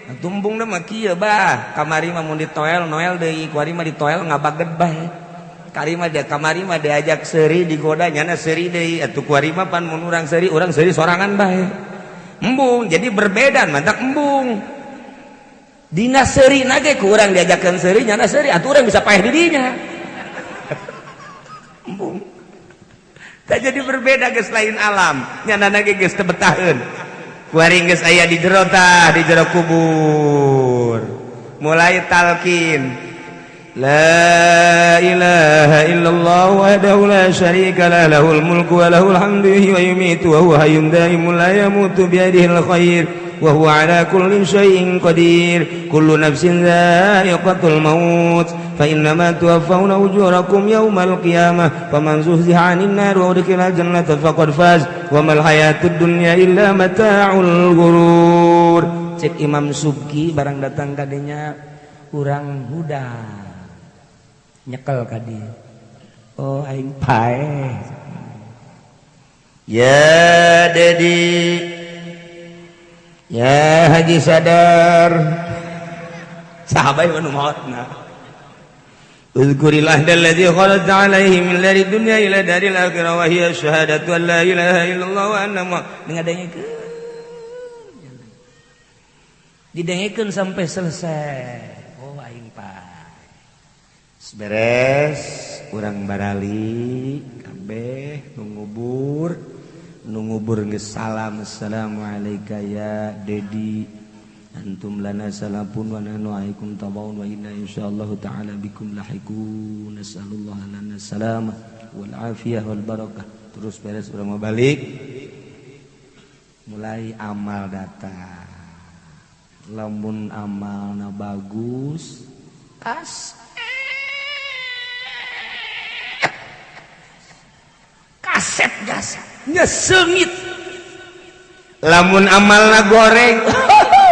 "Atuh embung mah kieu bah, kamari mah mun ditoel noel deui, kuari mah ditoel ngabaged bae. Kari mah dia kamari mah diajak seuri, digoda, nyana seuri deui. Atuh kuari mah pan mun urang seuri, urang seuri sorangan bae. Embung." Jadi berbeda, mantak embung. Dina seuri nage ku urang diajakeun seuri, nyana seuri, atuh urang bisa paeh di dinya. Embung. Tak jadi berbeda geus, lain alam. Nyana nage geus teu betaheun. Kuari geus aya di jero tah, di jero kubur. Mulai talkin. La ilaha illallah wahdahu la syarika lah, lahul mulku wa lahul hamdu wa yumitu wa huwa hayyun daimun la yamutu, biyadihil khair wa huwa ala kulli syai'in qadir, kullu nafsin dha'iqatul maut, fa innama tuwaffawna ujurakum yawmal qiyamah, faman zuhziha 'anil nar wa udkhila jannata faqad faz, wa mal hayatud dunya illa mata'ul ghurur. Cek Imam Subki, barang datang kadinya urang huda nyekel ka dieu, "Oh, aing paeh ya, Dedi, ya Haji Sadar." Sahabat nu maotna. Uzkurillah alladzi kharajta alaihi min dari dunya ila daril akhirah wa hiya syahadatu an la ilaha illallah wa anna ngadengekeun, didengekeun sampai selesai. "Oh, aing paeh." Beres, urang barali kabeh nu ngubur, nu ngubur geus salam, "Assalamualaikum ya Dedi, antum lana salafun wa nahnu alaikum tabaun wa inna insyaallah taala bikum lahiqun, nasallallahu lana salamah wal afiyah wal barakah." Terus beres, urang mau balik, mulai amal datang. Lamun amalna bagus, kas kasep jasa nyesengit. Lamun amalna goreng,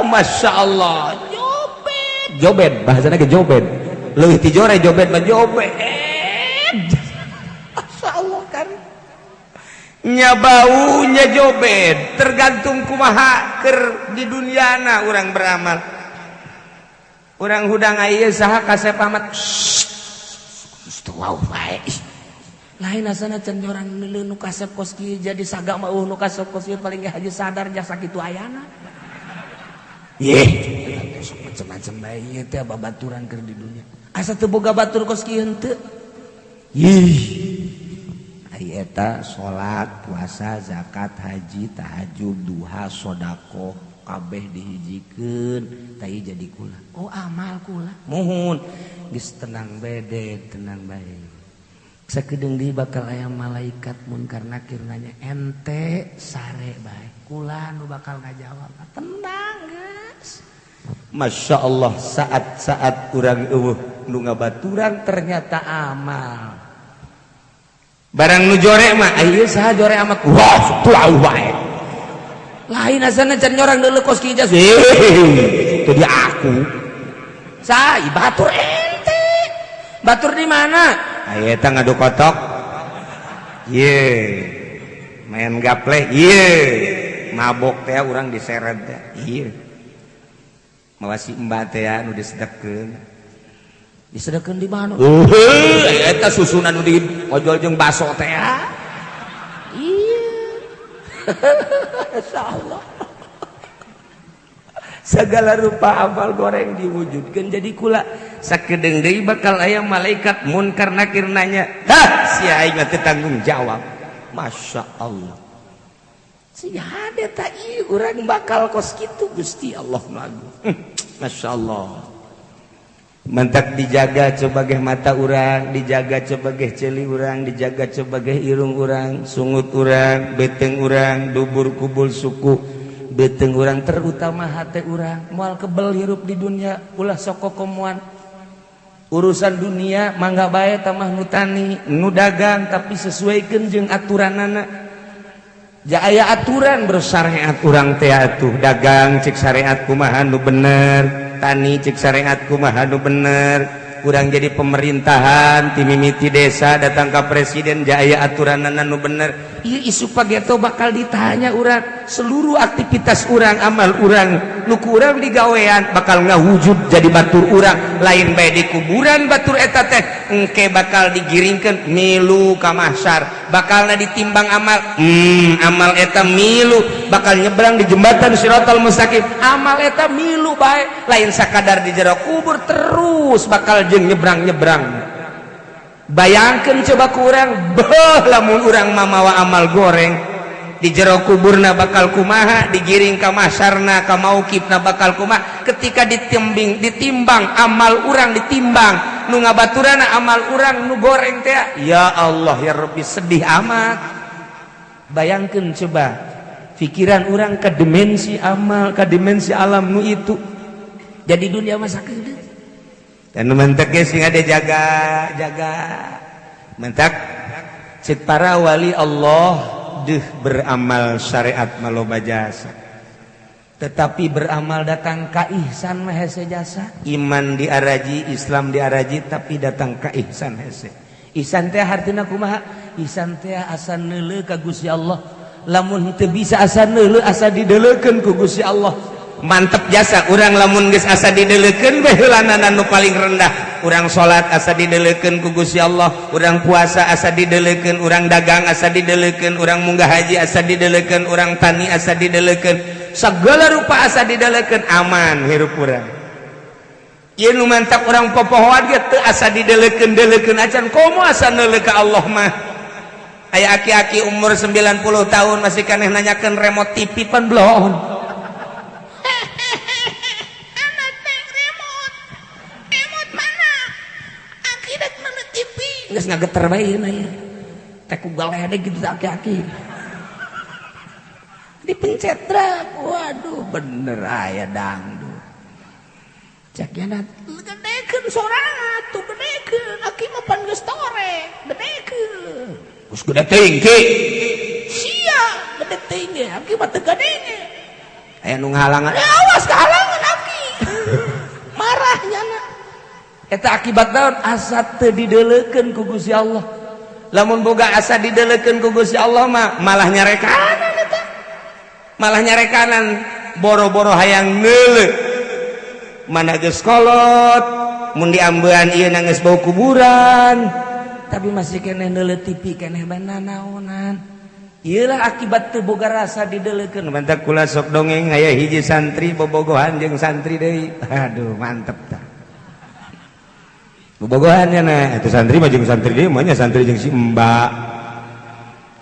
masya Allah, jobet jobet, bahasanya ke jobet, leuwih ti jore, jobet mah jobet. Masya Allah kan. Nya bau nya jobed tergantung kumaha ker di duniana urang beramal. Urang hudang aya saha kasep amat. Wow bae. Lain asana can orang neuleuh nu kasep kos kieu jadi saga mah nu kasep kos kieu paling ge haji sadar jasa kitu ayana. Yeh, sok macam-macam bae ieu teh babaturan keur di dunia. Asa teu boga batur kos kieu henteu. Yih. Ari eta salat, puasa, zakat, haji, tahajud, duha, sedekah kabeh dihijikeun tah jadi kula. Oh amal kula. Muhun geus tenang bede, tenang bae. Sakedeung deui bakal aya malaikat munkar nakir nanya ente sare bae. Kula nu bakal ngajawab. Tenang geus. Masya Allah saat-saat urang eueuh nu ngabaturan ternyata amal. Barang nu jore mah ieu saha jore amat. Wah, tuau bae. Lain asana can nyorang deuleu kos kieu jas. Itu dia aku. Sa batur ente. Batur di mana? Aya eta ngadu kotok. Ye. Main gaple. Ye. Mabok teh urang diseret teh. Ieu. Mawa si mbak teh nu disedekkeun. Disedekkeun di mana? Eta susunan nu di ojol jeung baso teh. Iya. Insyaallah. Segala rupa amal goreng diwujudkan jadi kula. Sakedeung deui bakal aya malaikat munkar nakir nanya, "Hah, si aing mah teu tanggung jawab." Masya Allah. Si hade ta ieu urang bakal kos kitu Gusti Allah nu agung. Masya Allah. Mentak dijaga sebagai mata urang, dijaga sebagai ceuli urang, dijaga sebagai irung urang, sungut urang, beteng urang, dubur kubul suku, beteng urang, terutama hati urang. Moal kebel hirup di dunia, ulah sok kokomoan. Urusan dunia mangga bae tamah nu tani, nu dagang, tapi sesuaikan jeung aturanana. Ja aya aturan bersyariat urang teh atuh dagang cek syariat kumaha nu bener, tani cek syariat kumaha nu bener, kurang jadi pemerintahan ti mimiti desa datang ke presiden jaya aturanana nu bener. Ieu isu pageto bakal ditanya urang seluruh aktivitas urang, amal urang nu ku urang digawean bakal ngawujud jadi batur urang. Lain bae di kuburan batur eta teh engke bakal digiringkeun milu ka mahsyar, bakalna ditimbang amal, amal eta milu bakal nyebrang di jembatan Siratal Mustaqim, amal eta milu bae. Lain sakadar di jero kubur terus bakal jeung nyebrang-nyebrang. Bayangkan coba kurang beuh lamun urang mamawa amal goreng di jero kuburna bakal kumaha, digiring ka mahsyarna ka mauqifna bakal kumaha ketika ditimbang ditimbang amal urang, ditimbang nu ngabaturana amal urang nu goreng teh. Ya Allah ya Rabbi, sedih amat. Bayangkan coba pikiran urang ke dimensi amal, ke dimensi alam nu itu jadi dunia masa kedeung. Dan mentek sing ada jaga jaga mentak cek para wali Allah deh beramal syariat maloba jasa, tetapi beramal datang ka ihsan mah hese jasa. Iman diaraji, Islam diaraji, tapi datang ka ihsan hese. Ihsan teh hartina kumaha? Ihsan teh asa neuleuh ka Gusti Allah. Lamun teu bisa asa neuleuh, asa dideleukeun ku Gusti Allah. Mantep jasa urang lamun geus asa dideleukeun bae heulanana nu paling rendah. Urang salat asa dideleukeun ku Gusti Allah, urang puasa asa dideleukeun, urang dagang asa dideleukeun, urang munggah haji asa dideleukeun, urang tani asa dideleukeun, segala rupa asa dideleukeun, aman hirup urang. Ieu nu mantap urang popohoan ge teu asa dideleukeun-deleukeun acan, komo asa neuleuh ka Allah mah. Aya aki-aki umur 90 tahun masih kaneh nanyakeun remote TV pan bloon. Anak teh remote. Remote mana? Aki rek nonton TV. Geus ngageter bae ieu mah ieu. Teh ku galedeg gitu aki-aki. Dipencet truk. Waduh, bener aya dangdut. Cek nya Gedekeun sorangan tuh gedekeun. Aki mah pan geus torek. Gedekeun. Geus gede teuing ki. Sia gede teuing ge. Aki mah teu gadenge. Aya nu ngahalangan. Ya awas kehalangan aki. Marah nyana. Eta akibat naon? Asa teu dideleukeun ku Gusti Allah. Lamun boga asa didelekeun ku Gusti Allah mah malah nyarekanan eta. Malah nyarekanan boro-boro hayang neuleuh. Mana geus kolot, mun diambean ieu geus bau kuburan. Tapi masih keneh neuleuh TV keneh bae nanaonan. Ieulah akibat teu boga rasa didelekeun. Mantak kula sok dongeng aya hiji santri bobogohan jeung santri deui. Aduh, mantep tah. Bobogohannya nah, itu santri mah jeung santri deui mah nya santri jeung si Mbak.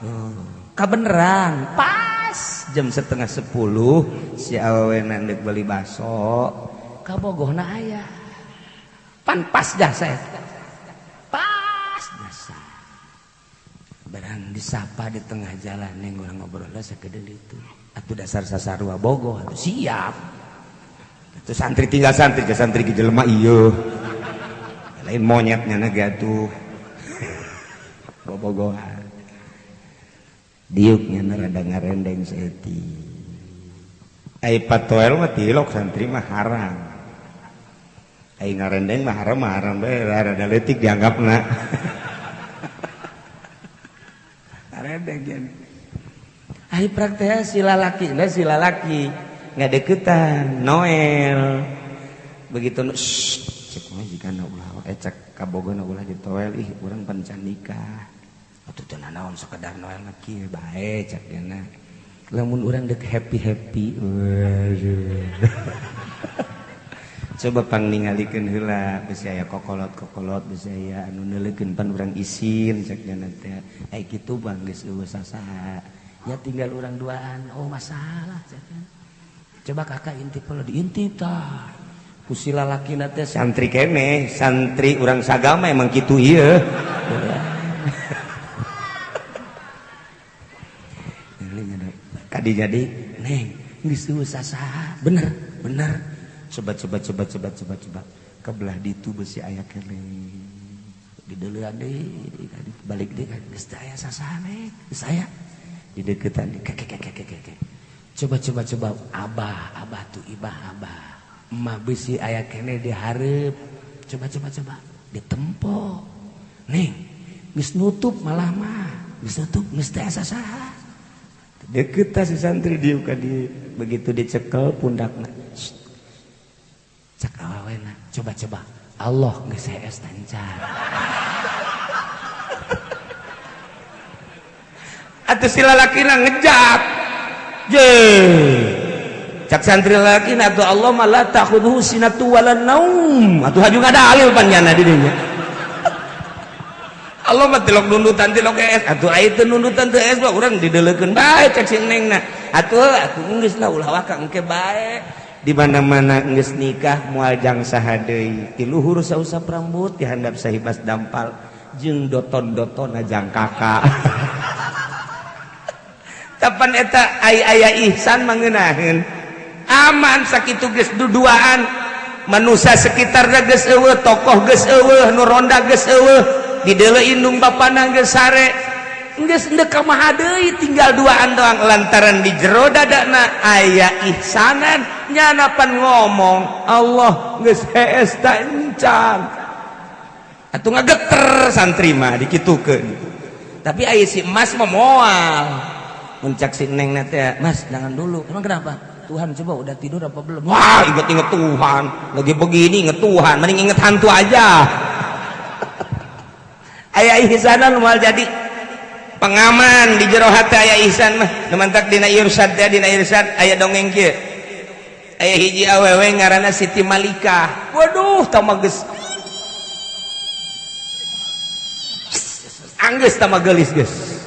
Oh, kabeneran pas jam 9:30 si awewena deuk beli baso, kabogohna aya. Pan pas jasa eta. Pas jasa. Barang disapa di tengah jalan neng urang ngobrol sakedeul itu. Atuh dasar sasarua bogoh atuh siap. Atuh santri tinggal santri, santri ge jelema ieu. Lain monyetnya na atuh bobogohan diuknya na rada ngarendeng saeutik ai patoel mah tilok santri mah haram ai ngarendeng mah haram mah haram bae rada leutik dianggapna ngarendeng nya ai praktek si lalaki na si lalaki ngadeukeutan Noel begitu cek mah jigana ulah cek kabogona ulah ditoel ih urang pan can nikah atuh teu nanaon sakedar Noel mah kieu bae cek dina lamun urang deuk happy-happy waduh coba pang ningalikeun heula bisi aya kokolot-kokolot bisi aya anu neuleukeun pan urang isin cek dina teh ai kitu bang geus eueuh sasaha ya tinggal urang duaan oh masalah cek coba kakak intip heula diintip tah ku si lalakina teh santri keneh santri urang sagama emang kitu ieu kadi jadi neng geus eueuh sasaha bener bener coba coba coba coba coba coba ke belah ditu besi aya keneh dideuleuan deui balik deui geus teu aya sasaha neng geus aya dideukeutan deui keke coba coba coba abah abah tuh ibah abah emak besi aya kene dihareup coba coba coba ditempo neng geus nutup malah mah geus nutup geus teu asa saha deukeut tah si santri dieu ka dieu begitu dicekel pundakna cak awewena coba coba Allah geus hees tancar atuh si lalakina ngejak je cak santri laki atuh Allah mah la ta'khudhuhu sinatu wala naum atuh haju ngadalil panjana di dinya Allah mah tilok nundutan tilok es atuh aya teu nundutan teu es mah urang dideulekeun bae cak si nengna atuh atuh geus lah ulah waka engke bae di mana-mana geus nikah moal jang saha deui ti luhur sausap rambut ti handap sahibas dampal jeung doton-dotonna jang kakak tapan eta ai aya ihsan mangeunaheun aman sakitu geus duduaan manusia sekitar geus eueuh tokoh geus eueuh nu ronda geus eueuh dideuleu indung bapana geus sare geus endek ka maha deui tinggal duaan doang lantaran di jero dadana aya ihsanan nyana pan ngomong Allah geus hees ta encan atuh ngageter santri mah dikitukeun tapi aya si emas mah moal mun cak si neng na teh mas jangan dulu emang kenapa Tuhan coba udah tidur apa belum? Wah, inget-inget Tuhan. Lagi begini inget Tuhan, mending inget hantu aja. Aya ihsanan moal jadi pengaman di jero hati aya ihsan mah. Nu mantak dina irsyad teh dina irsyad aya dongeng kieu. Aya hiji awewe ngaranna Siti Malikah. Waduh, tah mah geus anggeus tah mah geulis geus.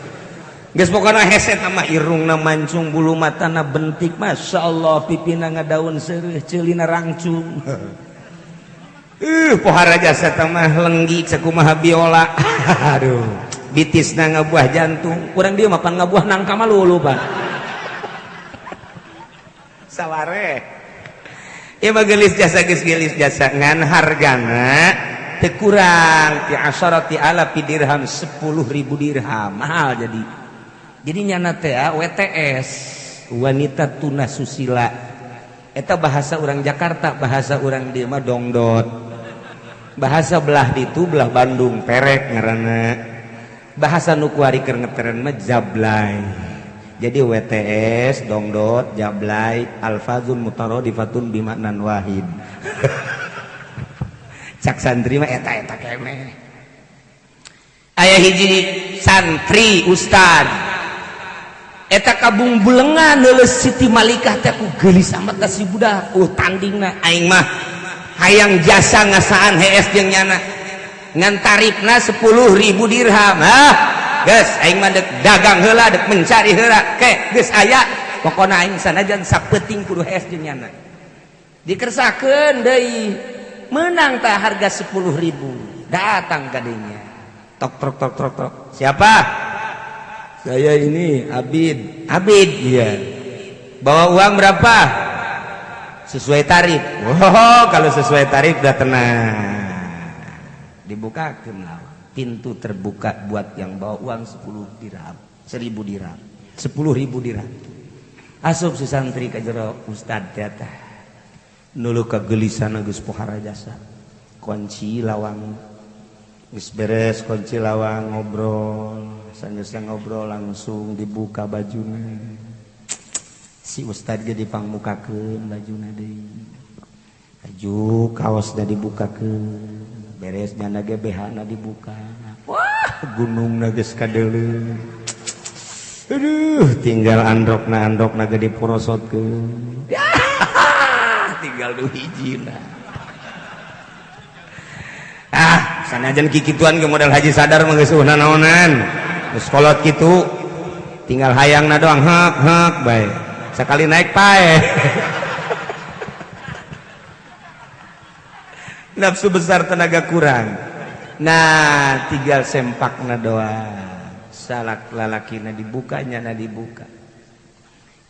Geus pokona hese mah irungna mancung bulu matana bentik masyaallah pipina ngadaun seureuh ceulina rangcung. Pohara jasa mah lenggi sakumaha biola. Aduh, bitisna ngabuah jantung. Kurang dieu mah pan ngabuah nangka mah lulu pan. Saware. Ieu mah geulis jasa geus geulis jasa ngan hargana teu kurang ti asharati alafi dirham 10.000 dirham mahal jadi. Jadi nyana teh WTS wanita tuna susila eta bahasa orang Jakarta bahasa orang dieu mah dongdot bahasa belah ditu belah Bandung perek ngaranna Bahasa nu kuari keur ngeteren mah jablay. Jadi WTS dongdot jablay alfazun mutaradifatun bimaknan wahid. Cak santri mah eta-eta keneh. Aya hiji santri ustad eta kabung bulengan leuleus Siti Malikah teh ku geulis amat ka si budak. Tandingna aing mah hayang jasa ngasaan hees jeung nyana. Ngan tarifna 10.000 dirham. Hah? Geus aing mah dek dagang heula, dek mencari heula. Ke geus aya pokona aing sanajan sapeuting kudu hees jeung nyana. Dikersakeun deui. Menang tah harga 10.000. Datang ka dinya. Tok tok tok tok tok. Siapa? Saya ini Abid. Abid, iya. Bawa uang berapa? Sesuai tarif. Oh, kalau sesuai tarif udah tenang. Dibukakan lawang. Pintu terbuka buat yang bawa uang 10 dirham, 1000 dirham, 10.000 dirham. Asup si santri ka jero ustad teh tah. Nulu kagelisan geus pohara jasa. Kunci lawang geus beres, kunci lawang ngobrol. Sanggeus ngobrol langsung dibuka bajuna. Si ustad ge dipangmukakeun bajuna deui. Baju kaosna dibukakeun. Beres nyana ge BH-na dibuka. Wah, gunungna geus kadeuleu. Aduh, tinggal andokna ge diporosotkeun. Tinggal du hijina. Ah, sanajan kikituan ge modal haji sadar mah geus eueuh naonan. Geus kolot kitu. Tinggal hayangna doang hek hek bae. Sekali naik pae. Nafsu besar tenaga kurang. Nah, tinggal sempakna doang. Salak lalakina dibuka, nyana dibuka.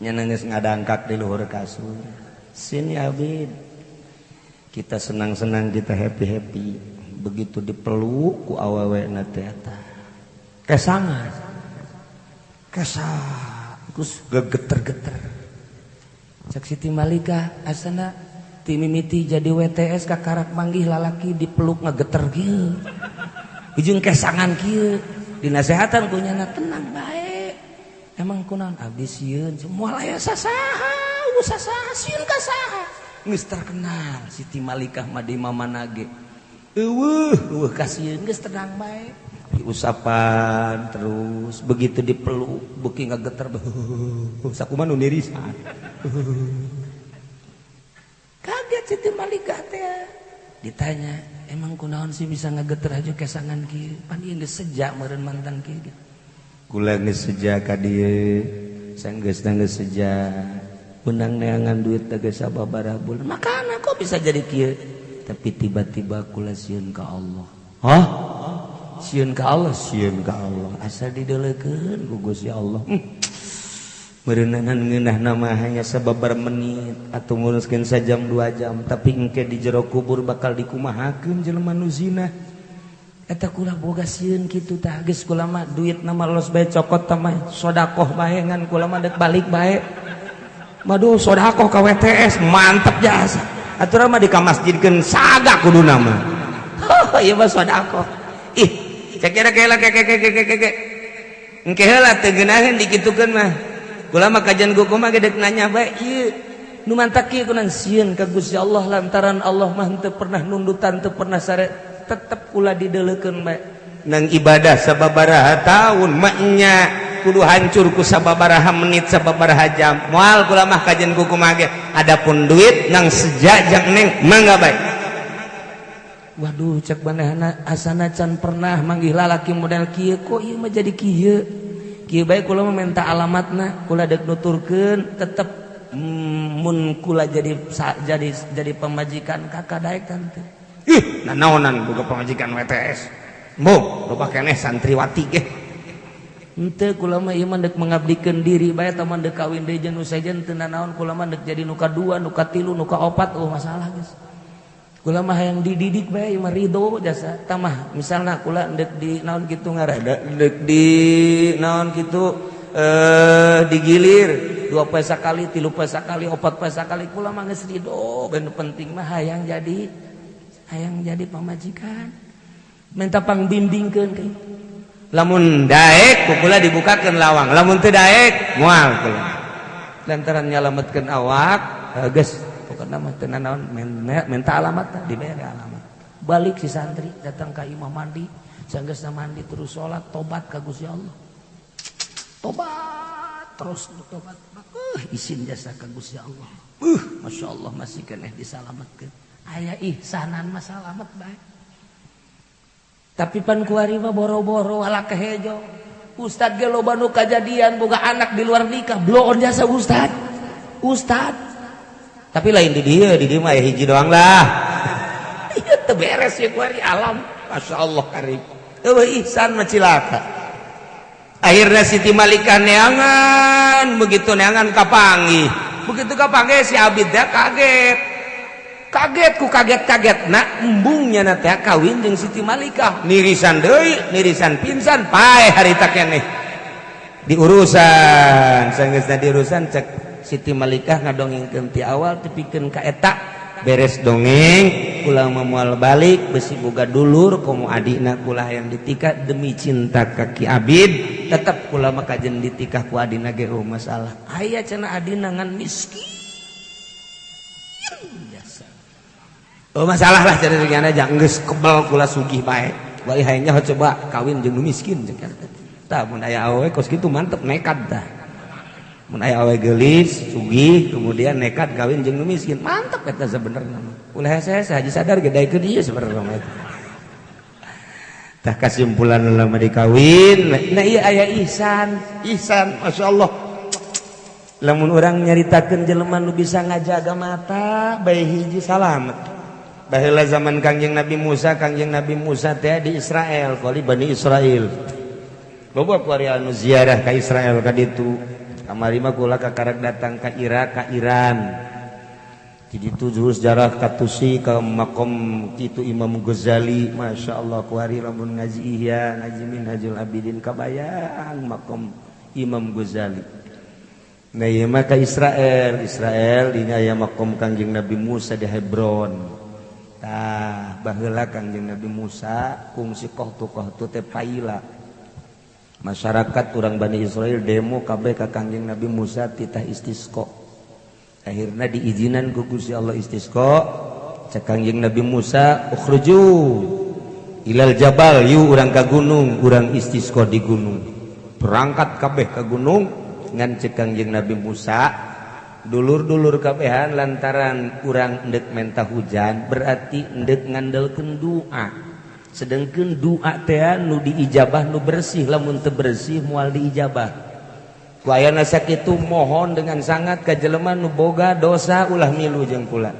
Nyana geus ngadangkak di luhur kasur. Sini Abid. Kita senang-senang, kita happy-happy. Begitu dipeluk ku awewena teh eta. Kesangan. Kesang. Terus gegeter-geter. Cek Siti Malika asana ti mimiti jadi WTS kakarak manggih lalaki dipeluk ngegeter kieu. Ujung kesangan kieu. Dinasehatan ku nyana tenang bae. Emang kunaon abdi sieun moal aya sasaha, sasaha sieun ka saha. Geus terkenal Siti Malikah mah di mamana ge. Eueuh, eueuh kasieun geus tenang bae. Diusapan terus begitu dipeluk beuki ngageter sakumaha nu nirisan. Kaget Siti Malikah teh. Ditanya, emang kunaon sih bisa ngageter aja kesangan kieu? Pan ieu geus seja meureun mantan kieu gitu. Kula geus seja ka dieu, sanggeus geus seja. Menang neangan duit teh geus sababaraha bulan. Makana kok bisa jadi kieu? Tapi tiba-tiba kula sieun ka Allah. Hah? Sieun ka Allah, sieun ka Allah. Asa dideulekeun ku Gusti Allah. Meureunan ngeunah nama hanya sababaraha menit atau nguruskeun sajam 2 jam, tapi engke di jero kubur bakal dikumahakeun jelema nu zina. Eta kula boga sieun kitu tah geus kula mah duit na mah los bae cokot tah mah sedekah bae ngan kula mah deuk balik bae. Maduh sedekah ka WTS mantep jasa. Aturan mah di ka masjidkeun saga kuduna mah. Heuh ieu mah sedekah. Ih, cek kira kela ke ke ke ke ke. Engke heula teu geunaheun dikitukeun mah. Kula mah kajian ku mah ge deuk nanya bae ieu nu mantak kieu kunaon sieun ka Gusti Allah lantaran Allah mah teu pernah nundutan teu pernah sare tetep kula dideulekeun bae. Nang ibadah sababaraha taun mah nya kudu hancur ku sababaraha menit sababaraha jam. Moal kula mah kajian ku kumaha ge. Adapun duit nang sejak neng mangga bae. Waduh cek manehna asana can pernah manggih lalaki model kieu kok ieu mah jadi kieu. Kieu bae kula mah minta alamatna kula deuk nuturkeun tetep mun kula jadi jadi pamajikan kakak daek tante. Ih, nanaonan boga pamajikan WTS. Mboh, loba keneh santriwati ge. Henteu kula mah ieu mah deuk mengabdikeun diri bae tah mah deuk kawin deui jeung nu sejen teu nanaon kula mah deuk jadi nu kadua, nu katilu, nu kaopat eueuh masalah geus. Kula mah hayang dididik bae ieu mah ridho jasa. Tah mah misalna kula deuk di naon kitu ngaranna deuk di naon kitu digilir 2 poe sakali, 3 poe sakali, 4 poe sakali kula mah geus ridho. Ben penting mah hayang jadi pamajikan. Minta pangbimbingkeun ka. Lamun daek ku kula dibukakeun lawang, lamun teu daek moal kula. Lantaran nyalametkeun awak, geus pokokna mah teu nanaon, minta alamat, dibere alamat. Balik si santri datang ka imah, mandi, sanggeusna mandi terus salat, tobat ka Gusti Allah. Tobat terus, tobat. Isin jasa ka Gusti Allah. Masya Allah, masih keneh disalametkeun. Aya ihsanan mah salamet bae. Tapi pan kuari mah boro-boro ala kehejo. Ustad ge loba nu kajadian boga anak di luar nikah, bloon jasa ustad. Ustad. Tapi lain di dieu mah aya hiji doang lah. Ieu teu beres ya kuari alam. Masya Allah karim. Eueuh ihsan mah cilaka. Akhirnya Siti Malika neangan, begitu neangan kapanggih. Begitu kapanggih si Abid teh kaget. Kaget ku kaget-kaget nak embungnya na teh kawin jeung Siti Malikah. Nirisan deui, nirisan pingsan, paeh harita keneh. Diurusan, sanggeusna diurusan cek Siti Malikah ngadongengkeun ti awal tepikeun ka eta. Beres dongeng, kula moal balik besi boga dulur komo adina kula yang ditikah demi cinta ka Ki Abid, tetep kula mah kajen ditikah ku adina ge eueuh masalah. Aya cenah adina ngan miskin biasa. Oh masalah lah cenah cenah aja geus kebel kula sugih bae. Bari hayang nyaho coba kawin jeung nu miskin jeung eta. Tah mun aya awewe kos kitu mantep nekat tah. Mun aya awewe geulis, sugih, kemudian nekat kawin jeung nu miskin, mantep eta sebenarnya mah. Ulah hese-hese haji sadar ge daekeun ieu sebenarnya mah. Tah kesimpulan lama dikawin, nah iya aya ihsan, ihsan Masya Allah. Lamun urang nyaritakeun jelema nu bisa ngajaga mata, bae hiji salamet. Baheula zaman Kangjeng Nabi Musa, Kangjeng Nabi Musa teh di Israel, kali Bani Israel. Loba kuari anu ziarah ka Israel ka ditu. Kamari mah kula kakarak datang ka Irak, ka Iran. Jadi itu sejarah katusi ke makom itu Imam Ghazali, Masya Allah kuari lamun ngaji Ihya, ngaji Minhajul Abidin kabayang makom Imam Ghazali. Nah ieu mah ka Israel, Israel dinya aya makom Kangjeng Nabi Musa di Hebron. Tah baheula Kangjeng Nabi Musa kungsi kohtu-kohtu teh paila. Masyarakat urang Bani Israel demo kabeh ka Kangjeng Nabi Musa titah istisqa. Akhirnya diizinan ku Gusti Allah istisqa. Cek Kangjeng Nabi Musa, ukhruju ilal jabal, yu urang ka gunung, urang istisqa di gunung. Berangkat kabeh ka gunung ngan cek Kangjeng Nabi Musa, dulur-dulur kabehan lantaran urang endek menta hujan berarti endek ngandelkeun doa. Sedangkan doa teh nu diijabah nu bersih, lamun teu bersih moal diijabah. Ku ayana sakitu mohon dengan sangat ka jelema nu boga dosa ulah milu jeung kula.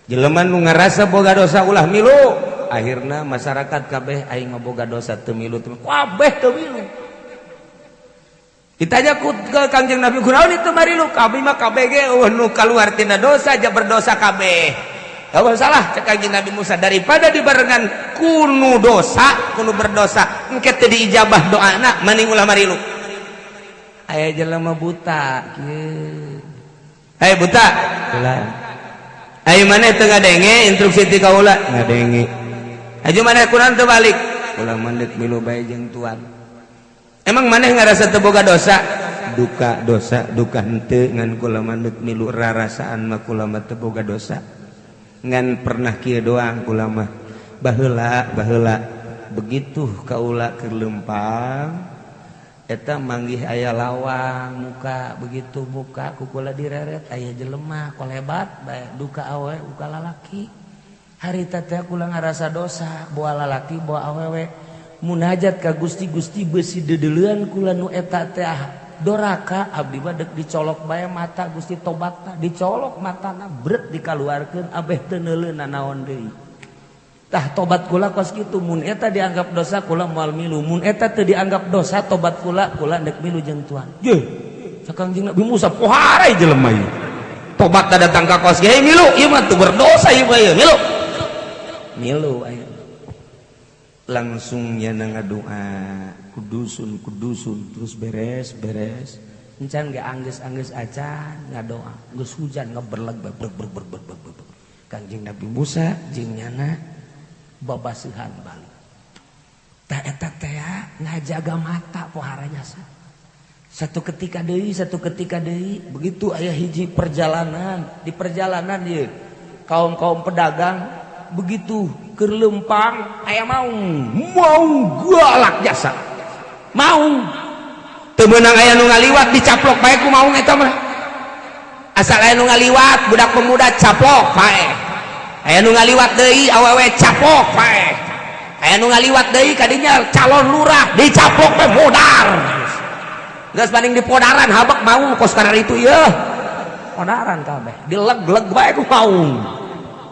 Jelema nu ngarasa boga dosa ulah milu. Akhirna masyarakat kabeh aing mah boga dosa teu milu, teu kabeh teu milu. Ditanya ku ke Kangjeng Nabi, kunaon itu marilu? Kami mah kabeh ge eueuh nu kaluar tina dosa aja berdosa kabeh. Oh, salah cek Kangjeng Nabi Musa, daripada dibarengan kunu dosa, kunu berdosa, engke teu diijabah doana mending ulah marilu. Aya jelema buta kieu. Hey buta. Ulah. Ayo maneh teu ngadenge instruksi ti kaula? Ngadenge. Aju maneh kunaon teu balik? Ulah mandek milu bae jeung tuan. Emang maneh ngarasa teu boga dosa? Duka dosa, duka henteu ngan kula mandek milu rarasaan mah kula mah teu boga dosa. Ngan pernah kieu doang kula mah. Baheula, baheula begitu kaula keur lempang eta manggih aya lawang muka, begitu buka ku kula direret aya jelema kolebat bae, duka awe duka lalaki. Harita teh kula ngarasa dosa, boa lalaki boa awewe, munajat ka Gusti, Gusti besi deudeuleun kula nu eta teh doraka, abdi mah deuk dicolok bae mata Gusti tobatna. Dicolok matana, bret, dikaluarkeun, abeh teu neuleuh nanaon deui. Tah tobat kula kos kitu. Mun eta dianggap dosa kula moal milu, mun eta teu dianggap dosa tobat kula, kula deuk milu jeung tuan. Ye cek Kangjeng Nabi Musa, pohara jelema ieu tobat datang ka kos ge milu, ieu mah teu berdosa ieu mah, ieu milu milu aya. Langsung nya ngadoa kudusun kudusun terus beres beres encan ge anggeus-anggeus acan ngadoa geus hujan ngeberleg berg berg berg berg berg berg. Kangjeng Nabi Musa jeung nyana babaseuhan balik. Tah eta teh ngajaga mata pohara jasa. Satu ketika deui begitu aya hiji perjalanan, di perjalanan ieu kaum-kaum pedagang begitu keur leumpang aya maung, maung galak jasa. Maung teu meunang aya nu ngaliwat dicaplok bae ku maung eta mah. Asal aya nu ngaliwat budak pemuda caplok bae. Aya nu ngaliwat deui awewe caplok bae. Aya nu ngaliwat deui kadinya calon lurah dicaplok bae modar. Geus banding dipodaran habek maung kos kana itu ieu. Podaran kabeh, dileg-leg bae ku maung.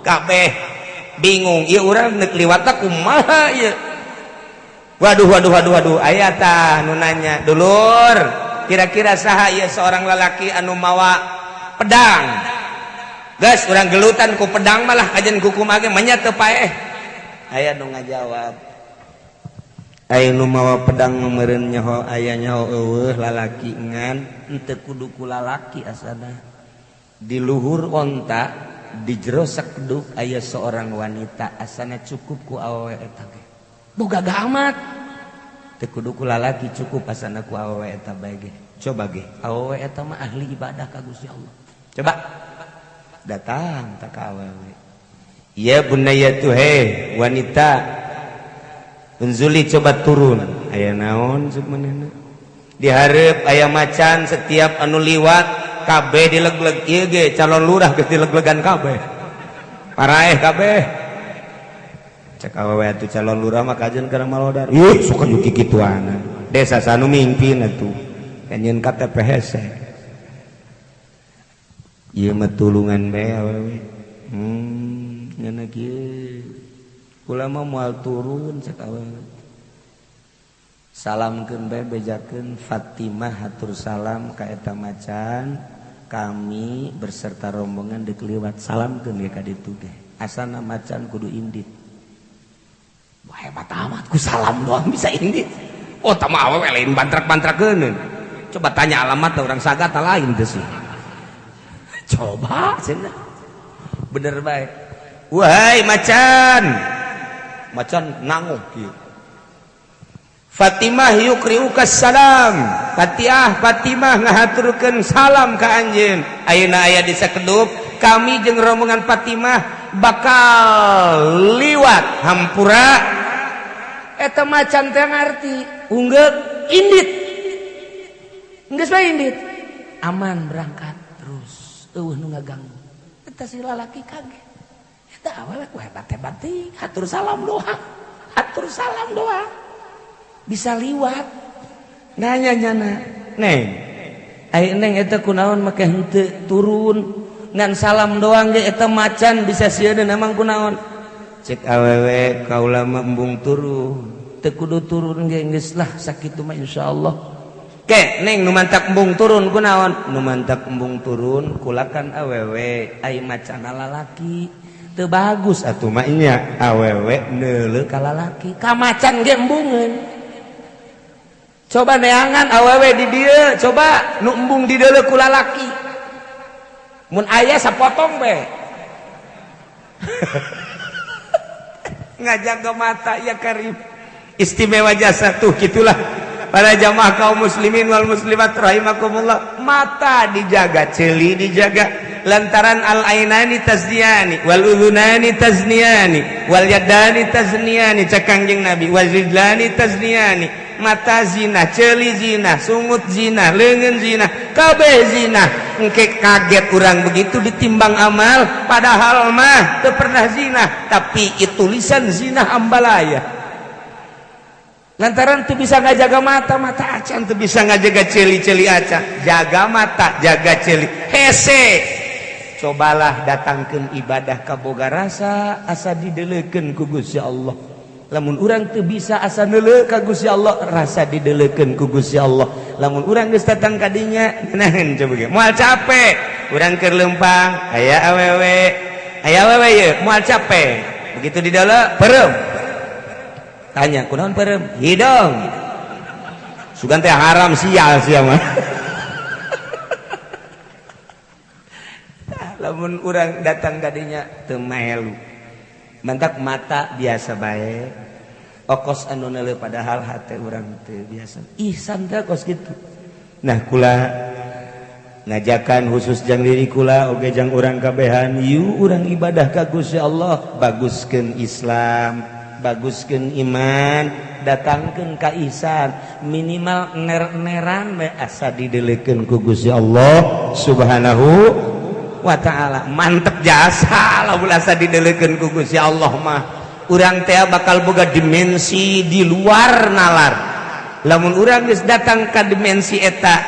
Kabeh bingung ieu urang neuk liwatna kumaha ieu. Waduh waduh waduh waduh aya tah nu nanya, "Dulur, kira-kira saha ieu seorang lalaki anu mawa pedang?" Geus urang gelutan ku pedang malah kajen kukumaha ge manya teu paeh. Aya nu ngajawab, aya nu mawa pedang meureun nyaho aya nyaho eueuh lalaki ngan henteu kudu ku lalaki asana. Di luhur onta di jero sakeduk aya seorang wanita asana cukup ku awewe eta ge. Boga amat teu kudu ku lalaki cukup asana ku awewe eta bae ge. Coba ge awewe eta mah ahli ibadah ka Gusti Allah. Coba datang tak ka awewe. Ya bunayatu he wanita unzuli coba turun. Aya naon cek manehna? Dihareup aya macan setiap anu liwat kabeh dileg-leg ieu ge calon lurah geus dileg-legan kabeh. Paraeh kabeh. Cek awewe atuh calon lurah mah kajeun kana malodar. Ih sok anu kikituana. Desa sanu mimpin atuh. Kanyeun KTP hese. Ieu mah tulungan bae awewe. Ngana kieu. Kula mah moal turun cek awewe. Salamkeun bae bejakeun Fatimah hatur salam ka eta macan. Kami berserta rombongan deuk liwat salamkeun ge ka ditu ge. Asana macan kudu indit. Wah hebat amat ku salam doang bisa indit. Oh tah mah awewe lain bantrak-bantrakeun. Coba tanya alamat orang Sagata lain teh sih. Coba cenah. Bener bae. Wahai macan. Macan nanguh kieu. Fatimah yukriuka salam. Fatihah Fatimah ngahaturkeun salam ka anjeun. Ayeuna aya di sakedup kami jeung rombongan Fatimah bakal liwat hampura. Eta macan teh ngarti unggeuk indit. Geus bae indit. Aman berangkat terus. Eueuh nu ngaganggu. Eta si lalaki kaget. Eta awewe ku hebat-hebat teuing, hatur salam doang. Hatur salam doang. Bisa liwat. Nanya nyana, "Neng, ai neng eta kunaon make henteu turun ngan salam doang ge eta macan bisa sieun emang kunaon?" Cek awewe kaula mah embung turun. Teu kudu turun ge geus lah sakitu mah insyaallah. Ke neng nu mantak embung turun kunaon? Nu mantak embung turun kulakan awewe ai macan lalaki. Teu bagus atuh mah nya awewe neuleuh ka lalaki. Ka macan ge embungeun. Coba neangan awewe di dieu, coba nu embung di deuleuh ku lalaki. Mun aya sapotong be. Ngajaga mata ya karim. Istimewa jasa tuh gitulah. Para jamaah kaum muslimin wal muslimat rahimakumullah, mata dijaga, ceuli dijaga. Lantaran al ainani tazniyani wal udhunani tazniyani wal yadani tazniyani cek Kangjeng Nabi wal rijlani tazniyani. Mata zina, ceuli zina, sungut zina, leungeun zina, kabeh zina. Engke kaget urang begitu ditimbang amal padahal mah teu pernah zina, tapi itu tulisan zina ambalaya. Lantaran tuh bisa ngajaga mata, mata acan tuh bisa ngajaga celi-celi acan. Jaga mata, jaga celi. Hese. Cobalah datangkeun ibadah ka boga rasa asa dideleukeun ku Gusti Allah. Lamun urang teu bisa asa neuleuh ka Gusti Allah, rasa dideleukeun ku Gusti Allah. Lamun urang geus datang ka dinya, nahan coba ge. Moal capek. Urang keur leumpang, aya awewe. Aya awewe ieu, moal capek. Begitu di dalam peureum. Tanya, kunaon peureum? Hidung. Sugan teh haram sial sia mah. Lamun urang datang ka dinya teu maelu. Mantak mata biasa bae. Okos anu neuleuh, padahal hate urang teu biasa ihsan teh kos kitu. Nah, kula ngajakan khusus jang diri kula oge jang urang kabehan, yuk urang ibadah ka Gusti Allah, baguskeun Islam, baguskeun iman, datangkeun ka ihsan, minimal ner-neran we asa didelekeun ku Gusti Allah Subhanahu wa Ta'ala. Mantep jasa lamun asa didelekeun ku Gusti Allah mah, urang teh bakal boga dimensi di luar nalar. Lamun urang geus datang ka dimensi eta,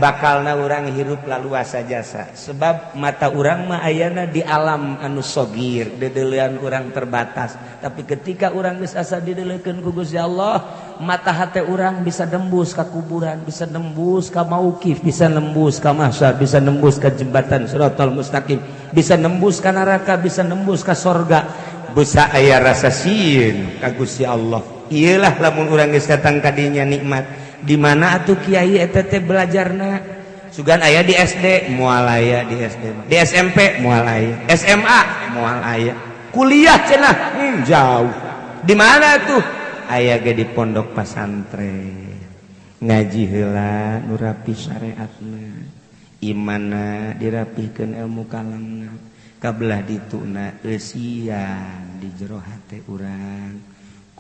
bakalna urang hirup laluasa jasa, sebab mata urang mah ayana di alam anu sogir, dedelean urang terbatas. Tapi ketika urang geus asa didelekeun ku Gusti Allah, mata hate urang bisa nembus ka kuburan, bisa nembus ka maukif, bisa nembus ka mahsyar, bisa nembus ka jembatan siratal mustaqim, bisa nembus ka neraka, bisa nembus ka sorga, bisa aya rasa sieun ka Gusti Allah. Iyalah, lamun urang geus datang ka dinya nikmat. Di mana atuh, Kiai, eta teh belajarna? Sugan aya di SD? Moal aya di SD. Di SMP moal aya, SMA moal aya, kuliah cenah jauh. Di mana tuh? Aya ge di pondok pasantren, ngaji heula nu rapi syariatna, imanna dirapihkeun, ilmu kalamna. Kabelah dituna eusian di jero hate urang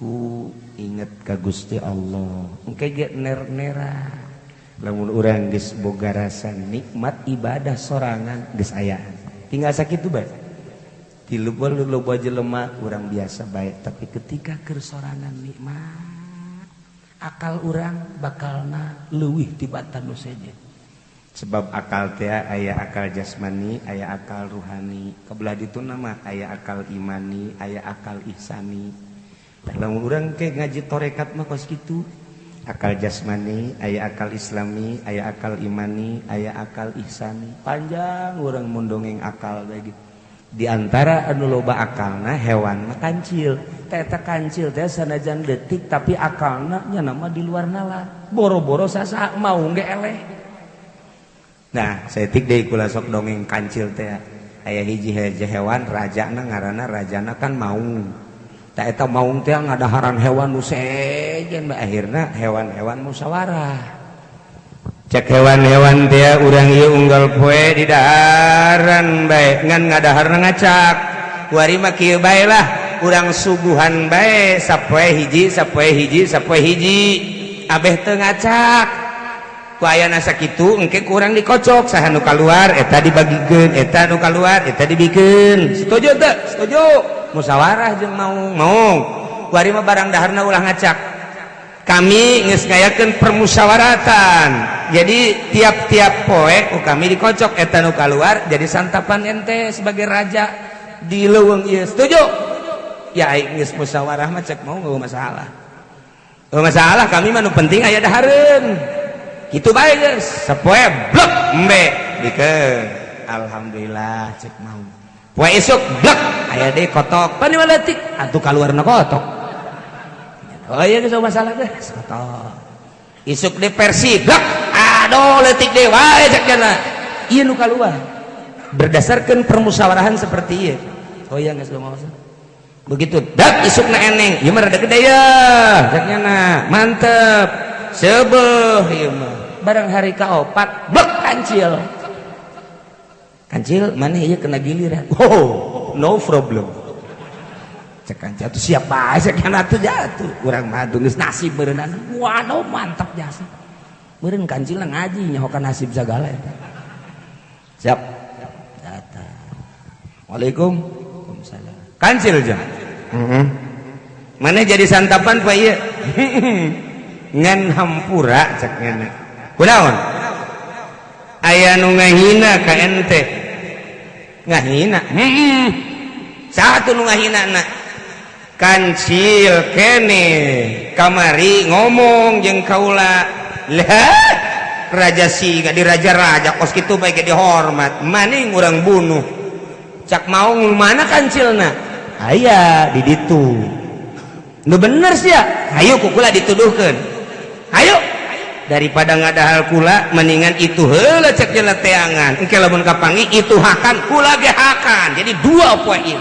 ku inget ka Gusti Allah. Engke ge ner-nera lamun urang geus boga rasa nikmat ibadah sorangan, geus ayaan tinggal sakitu bae. Di loba jelema urang biasa bae, tapi ketika keur sorangan nikmat, akal urang bakalna leuwih tibatan nu sejen, sebab akal teh aya akal jasmani, aya akal ruhani. Kebelah ditu nama aya akal imani, aya akal ihsani. Lamun urang ke ngaji torekat mah kos kitu, akal jasmani aya, akal islami aya, akal imani aya, akal ihsani. Panjang urang mun dongeng akal bae. Di antara anu loba akalna hewan mah kancil. Eta kancil teh sanajan detik, tapi akalna nya nama di luar nalar, boro-boro sasa mau ge eleh. Nah, saeutik deui kula sok dongeng kancil teh. Aya hiji hewan rajana, ngaranna rajana kan maung. Tak eta maung teh ngadaharan hewan nu sejen bae. Akhirna hewan-hewan musyawarah. Cek hewan-hewan teh, urang ieu unggal poe di daharan bae, ngan ngadaharna ngacak. Kuari mah kieu bae lah, urang suguhan bae sapoe hiji, sapoe hiji, sapoe hiji, abeh teu ngacak. Ku ayana sakitu, engke kurang dikocok, saha nu kaluar eta dibagikeun, eta nu kaluar eta dibikeun. Setuju teu? Setuju. Musyawarah jeung maung. Maung, kuari mah barang daharna ulah ngacak. Kami geus ngayakeun permusyawaratan, jadi tiap-tiap poe ku kami dikocok, eta nu kaluar jadi santapan ente sebagai raja di leuweung ieu. Setuju ya? Aing geus musyawarah mah, cek mau, nggak masalah. Oh, masalah kami mah, nu penting aya dahareun. Kitu bae geus. Sapoe blek embe bikeun, alhamdulillah, cek mau. Poe isuk blek aya deui kotok pan leutik atuh, kaluarna kotok. Oh iya, geus masalah, geus kotok. Isuk deui versi blek, aduh, leutik deui wae, cek jana. Ieu nu kaluar berdasarkan permusyawarahan seperti ieu. Oh iya, geus masalah. Begitu dak isukna eneng, ieu mah rada gede ya, cek nyana, mantep sebeuh ieu mah. Barang hari kaopat blek kancil. Kancil, mana ieu kena giliran? Oh, no problem, cek kancil tuh. Siap bae, cek nyana tuh. Jatuh urang mah geus nasib meureunana. Waduh, mantap jasa meureun kancil ngaji nyahokan nasib sagala eta. Siap, datang. Waalaikum. Waalaikumsalam. Kancil jam mana jadi santapan, Pak? Iya, ngan hampura, cek nyana. Kunaon? Aya nu ngahina ka ente. Ngahina? Heeh. Satu nu ngahina na kancil kene kamari ngomong jeung kaula lah, raja singa di raja-raja kos kitu bae ge dihormat, maning urang bunuh. Cak mau, mana kancilna? Aya di ditu. Nu bener sih ya, ayo ku kula dituduhkeun. Ayo, daripada ngadahal kula mendingan itu heula, cek jala teangan. Engke lamun kapanggih itu hakan, kula ge hakan, jadi dua poin.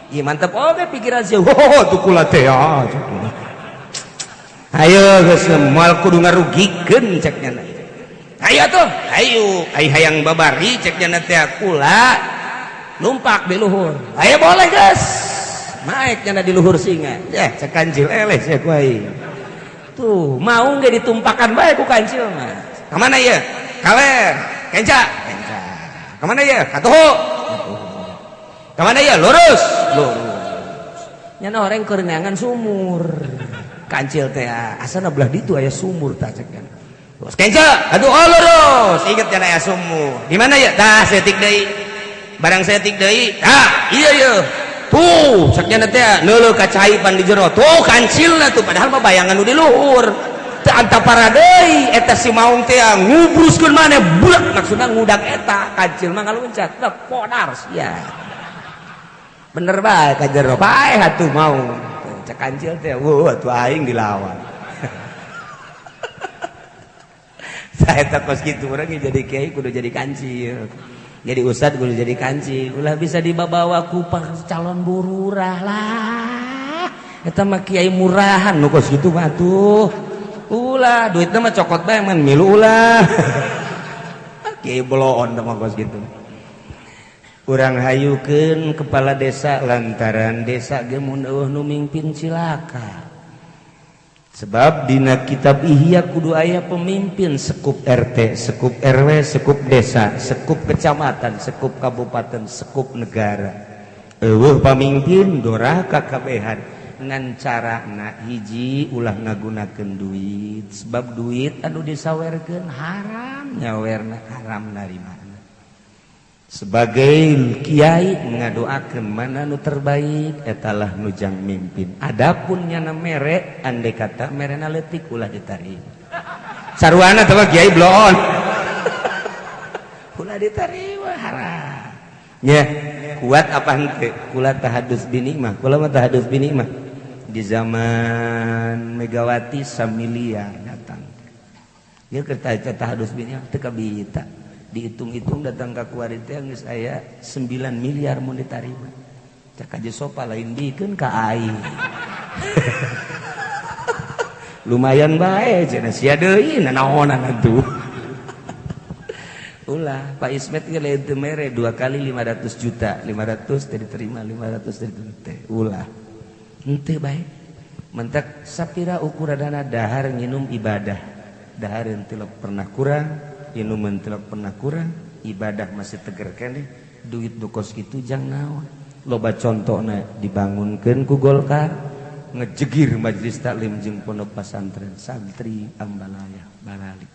Iya mantep oke pikiran sih. Oh, tuh kula teh ya. Ayo geus moal kudu ngarugikeun cek nya. Ayo tuh, ayo, ai hayang babari cek nya teh kula numpak di luhur. Ayo boleh guys. Naik nya di luhur singa. Ya, cek kancil eleh sia ku aing. Tuh, mau nggak ditumpakan bae ku kancil mah. Kemana ya? Kaler, kenca, kenca. Kemana ya? Katuhu. Kemana ya? Lurus, lurus. Nyana orang keur neangan sumur. Kancil teh asana belah ditu aya sumur tah cek kan. Terus kenca, aduh oh lurus. Inget nya aya sumur. Di mana ya? Tah setik deui. Barang setik deui. Tah, iya iya. Tuh, cek nya teh neuleuh ka cai pan di jero. Tuh kancilna tuh padahal mah bayangan nu di luhur. Teu antapara deui eta si maung teh ngubruskeun maneh budak maksudna ngudak eta kancil mah ngaluncat. Tah podar sia. Bener bae ka jero bae atuh maung. Cek kancil teh, wah atuh aing dilawan. Saya tak kos kitu urang jadi kiai kudu jadi kancil. Jadi ustad kudu jadi kancil. Ulah bisa dibawa ku calon bururah lah. Eta mah kiai murahan nu kos kitu mah tuh. Ulah duitna mah cokot bae man milu ulah. Kiai bloon mah kos kitu. Urang hayukeun kepala desa lantaran desa ge mun eueuh nu mimpin cilaka. Sebab dina kitab Ihya kudu aya pemimpin sekup RT, sekup RW, sekup desa, sekup kecamatan, sekup kabupaten, sekup negara. Eueuh pamimpin doraka kabehan ngan carana hiji ulah ngagunakeun duit sebab duit anu disawerkeun haram nyawerna haram narima. Sebagai kiai ngadoakeun mana nu terbaik etalah nu jang mimpin. Adapun nyana mere andai kata merena leutik ulah ditarik. Sarwana teh kiai bloon. Ulah diterima haram. Ya, kuat apa henteu? Kula tahadus binikmah, kula mah tahadus binikmah. Di zaman Megawati samiliar datang. Ya keur tahadus binikmah teu kabita. Dihitung-hitung datang ke kuari teh geus aya 9 miliar mun ditarima. Cek aja sopa lain bikeun ka aing. Lumayan bae cenah sia deui nanaonan atuh. Ulah Pak Ismet ge lain teu mere 2 kali 500 juta, 500 teh diterima, 500 teh diterima. Ulah. Henteu bae. Mentak sapira ukuranana dahar nginum ibadah. Dahar teu pernah kurang, minuman tidak pernah kurang, ibadah masih teger keneh, duit dukos kitu jang naon. Loba contona dibangunkeun ku Golkar, ngejegir majelis taklim jeung pondok pesantren, santri ambalaya baralik.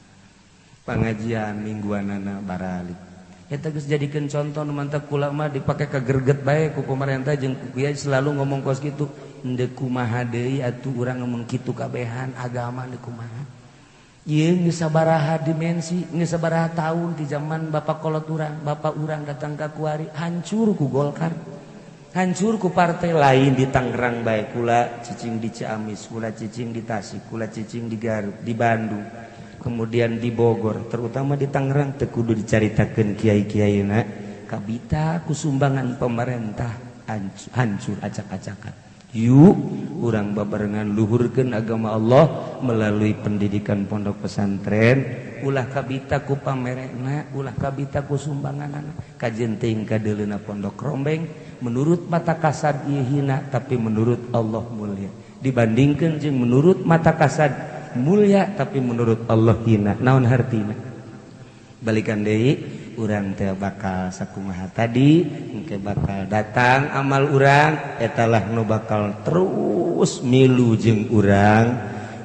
Pengajian mingguanana baralik. Eta geus jadikeun contoh nu mantap kula mah dipake kagerget bae ku pemerintah jeung ku kiai selalu ngomong kos kitu, henteu kumaha deui atuh urang ngomong kitu kabehan agama deui kumaha. Ieu geus sabaraha dimensi, geus sabaraha tahun di zaman bapak kolot urang, bapak urang datang ka kuari, hancur ku Golkar. Hancur ku partai lain di Tangerang bae kula cicing di Ciamis, kula cicing di Tasik, kula cicing di Garut, di Bandung, kemudian di Bogor, terutama di Tangerang teu kudu dicaritakeun kiai-kiaina, kabita ku sumbangan pemerintah hancur acak-acakan. Yuk urang babarengan luhurkeun agama Allah melalui pendidikan pondok pesantren, ulah kabita ku pamerena, ulah kabita ku sumbanganana, kajen teuing kadeuleuna pondok rombeng menurut mata kasad ieu hina tapi menurut Allah mulia. Dibandingkeun jeung menurut mata kasad mulia tapi menurut Allah hina. Naon hartina? Balikan deui urang teh bakal sakumaha tadi engke bakal datang amal urang etalah nu bakal terus milu jeung urang,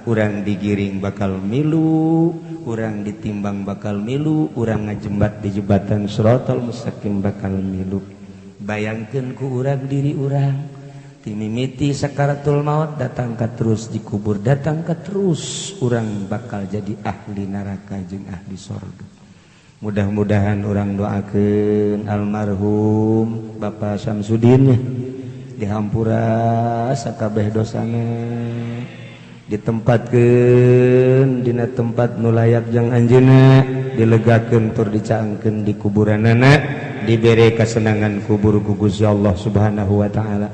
urang digiring bakal milu, urang ditimbang bakal milu, urang ngajembat di jembatan Shiratal Mustaqim bakal milu. Bayangkeun ku urang diri urang timimiti sakaratul maut datang ka terus dikubur datang ka terus urang bakal jadi ahli neraka jeung ahli sorga. Mudah-mudahan orang doakeun almarhum Bapak Samsudin ya, dihampura sakabeh dosana, ditempatkeun dina tempat nu layak jang anjeunna, Dilegakeun tur dicaangkeun di kuburanana, dibere kasenangan kubur ku Gusti Allah Subhanahu wa taala.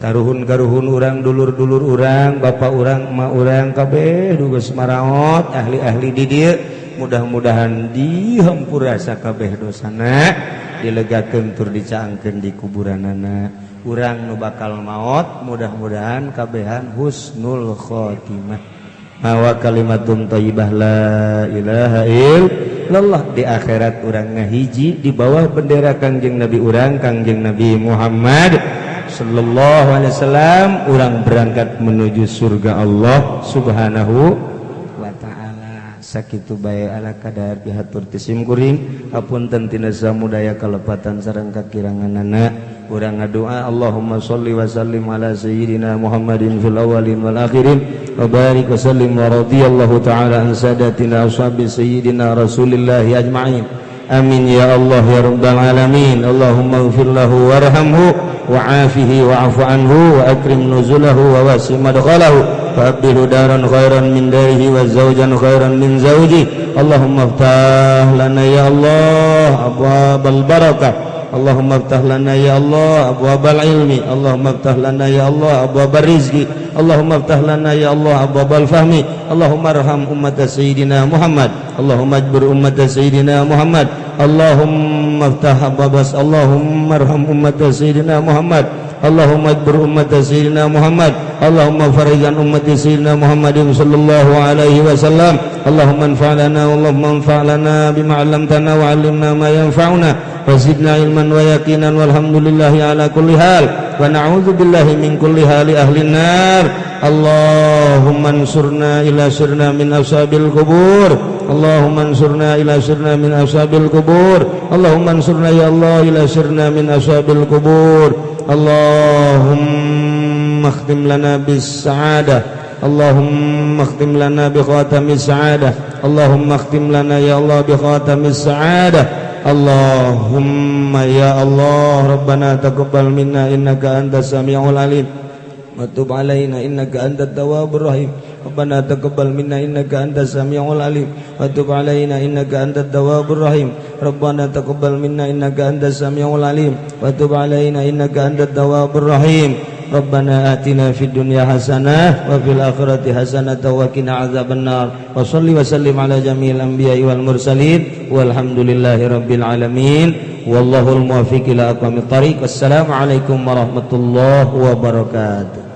Karuhun-karuhun urang, dulur-dulur urang, bapak urang, emak urang kabeh nu geus maraot, ahli-ahli di dieu, mudah-mudahan dihampura sakabeh dosana, dilegakeun tur dicaangkeun di kuburanana. Urang nu bakal maot mudah-mudahan kabehan husnul khotimah, mawa kalimatun thayyibah la ilaha illallah. Di akhirat urang ngahiji di bawah bendera Kangjeng Nabi urang, Kangjeng Nabi Muhammad sallallahu alaihi wasallam. Urang berangkat menuju surga Allah Subhanahu wa taala. Sakitu bae ala kadar pihatur ti sim kuring. Hapunten tina samudaya kalepatan sareng kakiranganana. Urang ngadoa, Allahumma sholli wa sallim ala sayyidina Muhammadin fil awwalin wal akhirin wa barik wa sallim wa radhiyallahu ta'ala an sadatina ashabi sayyidina Rasulillah ajma'in. Amin ya Allah ya rabbal alamin. Allahumma ighfir lahu warhamhu wa'afihi wa'fu anhu wa akrim nuzulahu wa wasi' madkhalahu wa abdilhu daran khairan min darihi wa zawjan khairan min zawji. Allahumma iftah lana ya Allah abwabal barakah. Allahumma iftah lana ya Allah abwabal ilmi. Allahumma iftah lana ya Allah abwabal rizqi. Allahumma iftah lana ya Allah abwabal fahmi. Allahumma arham ummat sayyidina Muhammad. Allahumma ajbur ummat sayyidina Muhammad. Allahumma iftah abwabas. Allahumma arham ummat sayyidina Muhammad. Allahumma ajbur ummat sayyidina Muhammad. Allahumma farij an ummati sayyidina Muhammadin sallallahu alaihi wasallam. Allahumma anfa' lana, Allahumma anfa' lana bima 'allamtana wa 'allimna ma yanfa'una wa zidna ilman wa yaqinan, walhamdulillahi ala kulli hal wa na'udzu billahi min kulli hali ahli nar. Allahumma ansurna ila sirna min ashabil qubur. Allahumma ansurna ila sirna min ashabil qubur. Allahumma ansurna ya Allah ila sirna min ashabil qubur. Allahumma akhtim lana bis sa'adah. Allahumma akhtim lana bi khatamis sa'adah. Allahumma akhtim lana ya Allah bi khatamis sa'adah. Allahumma ya Allah, Rabbana taqabbal minna innaka antas samiul alim wa tub alaina innaka antat tawwabur rahim. Rabbana taqabbal minna innaka antas samiul alim wa tub alaina innaka antat tawwabur rahim. Rabbana taqabbal minna innaka antas samiul alim wa tub alaina innaka antat tawwabur rahim. Rabbana atina fid dunya hasanah wa fil akhirati hasanah wa qina azabannar. Wa salli wa sallim ala jami'il anbiya'i wal mursalin, walhamdulillahi rabbil alamin, wallahul muwaffiq ila aqwamit thariq. Wassalamu alaikum warahmatullahi wabarakatuh.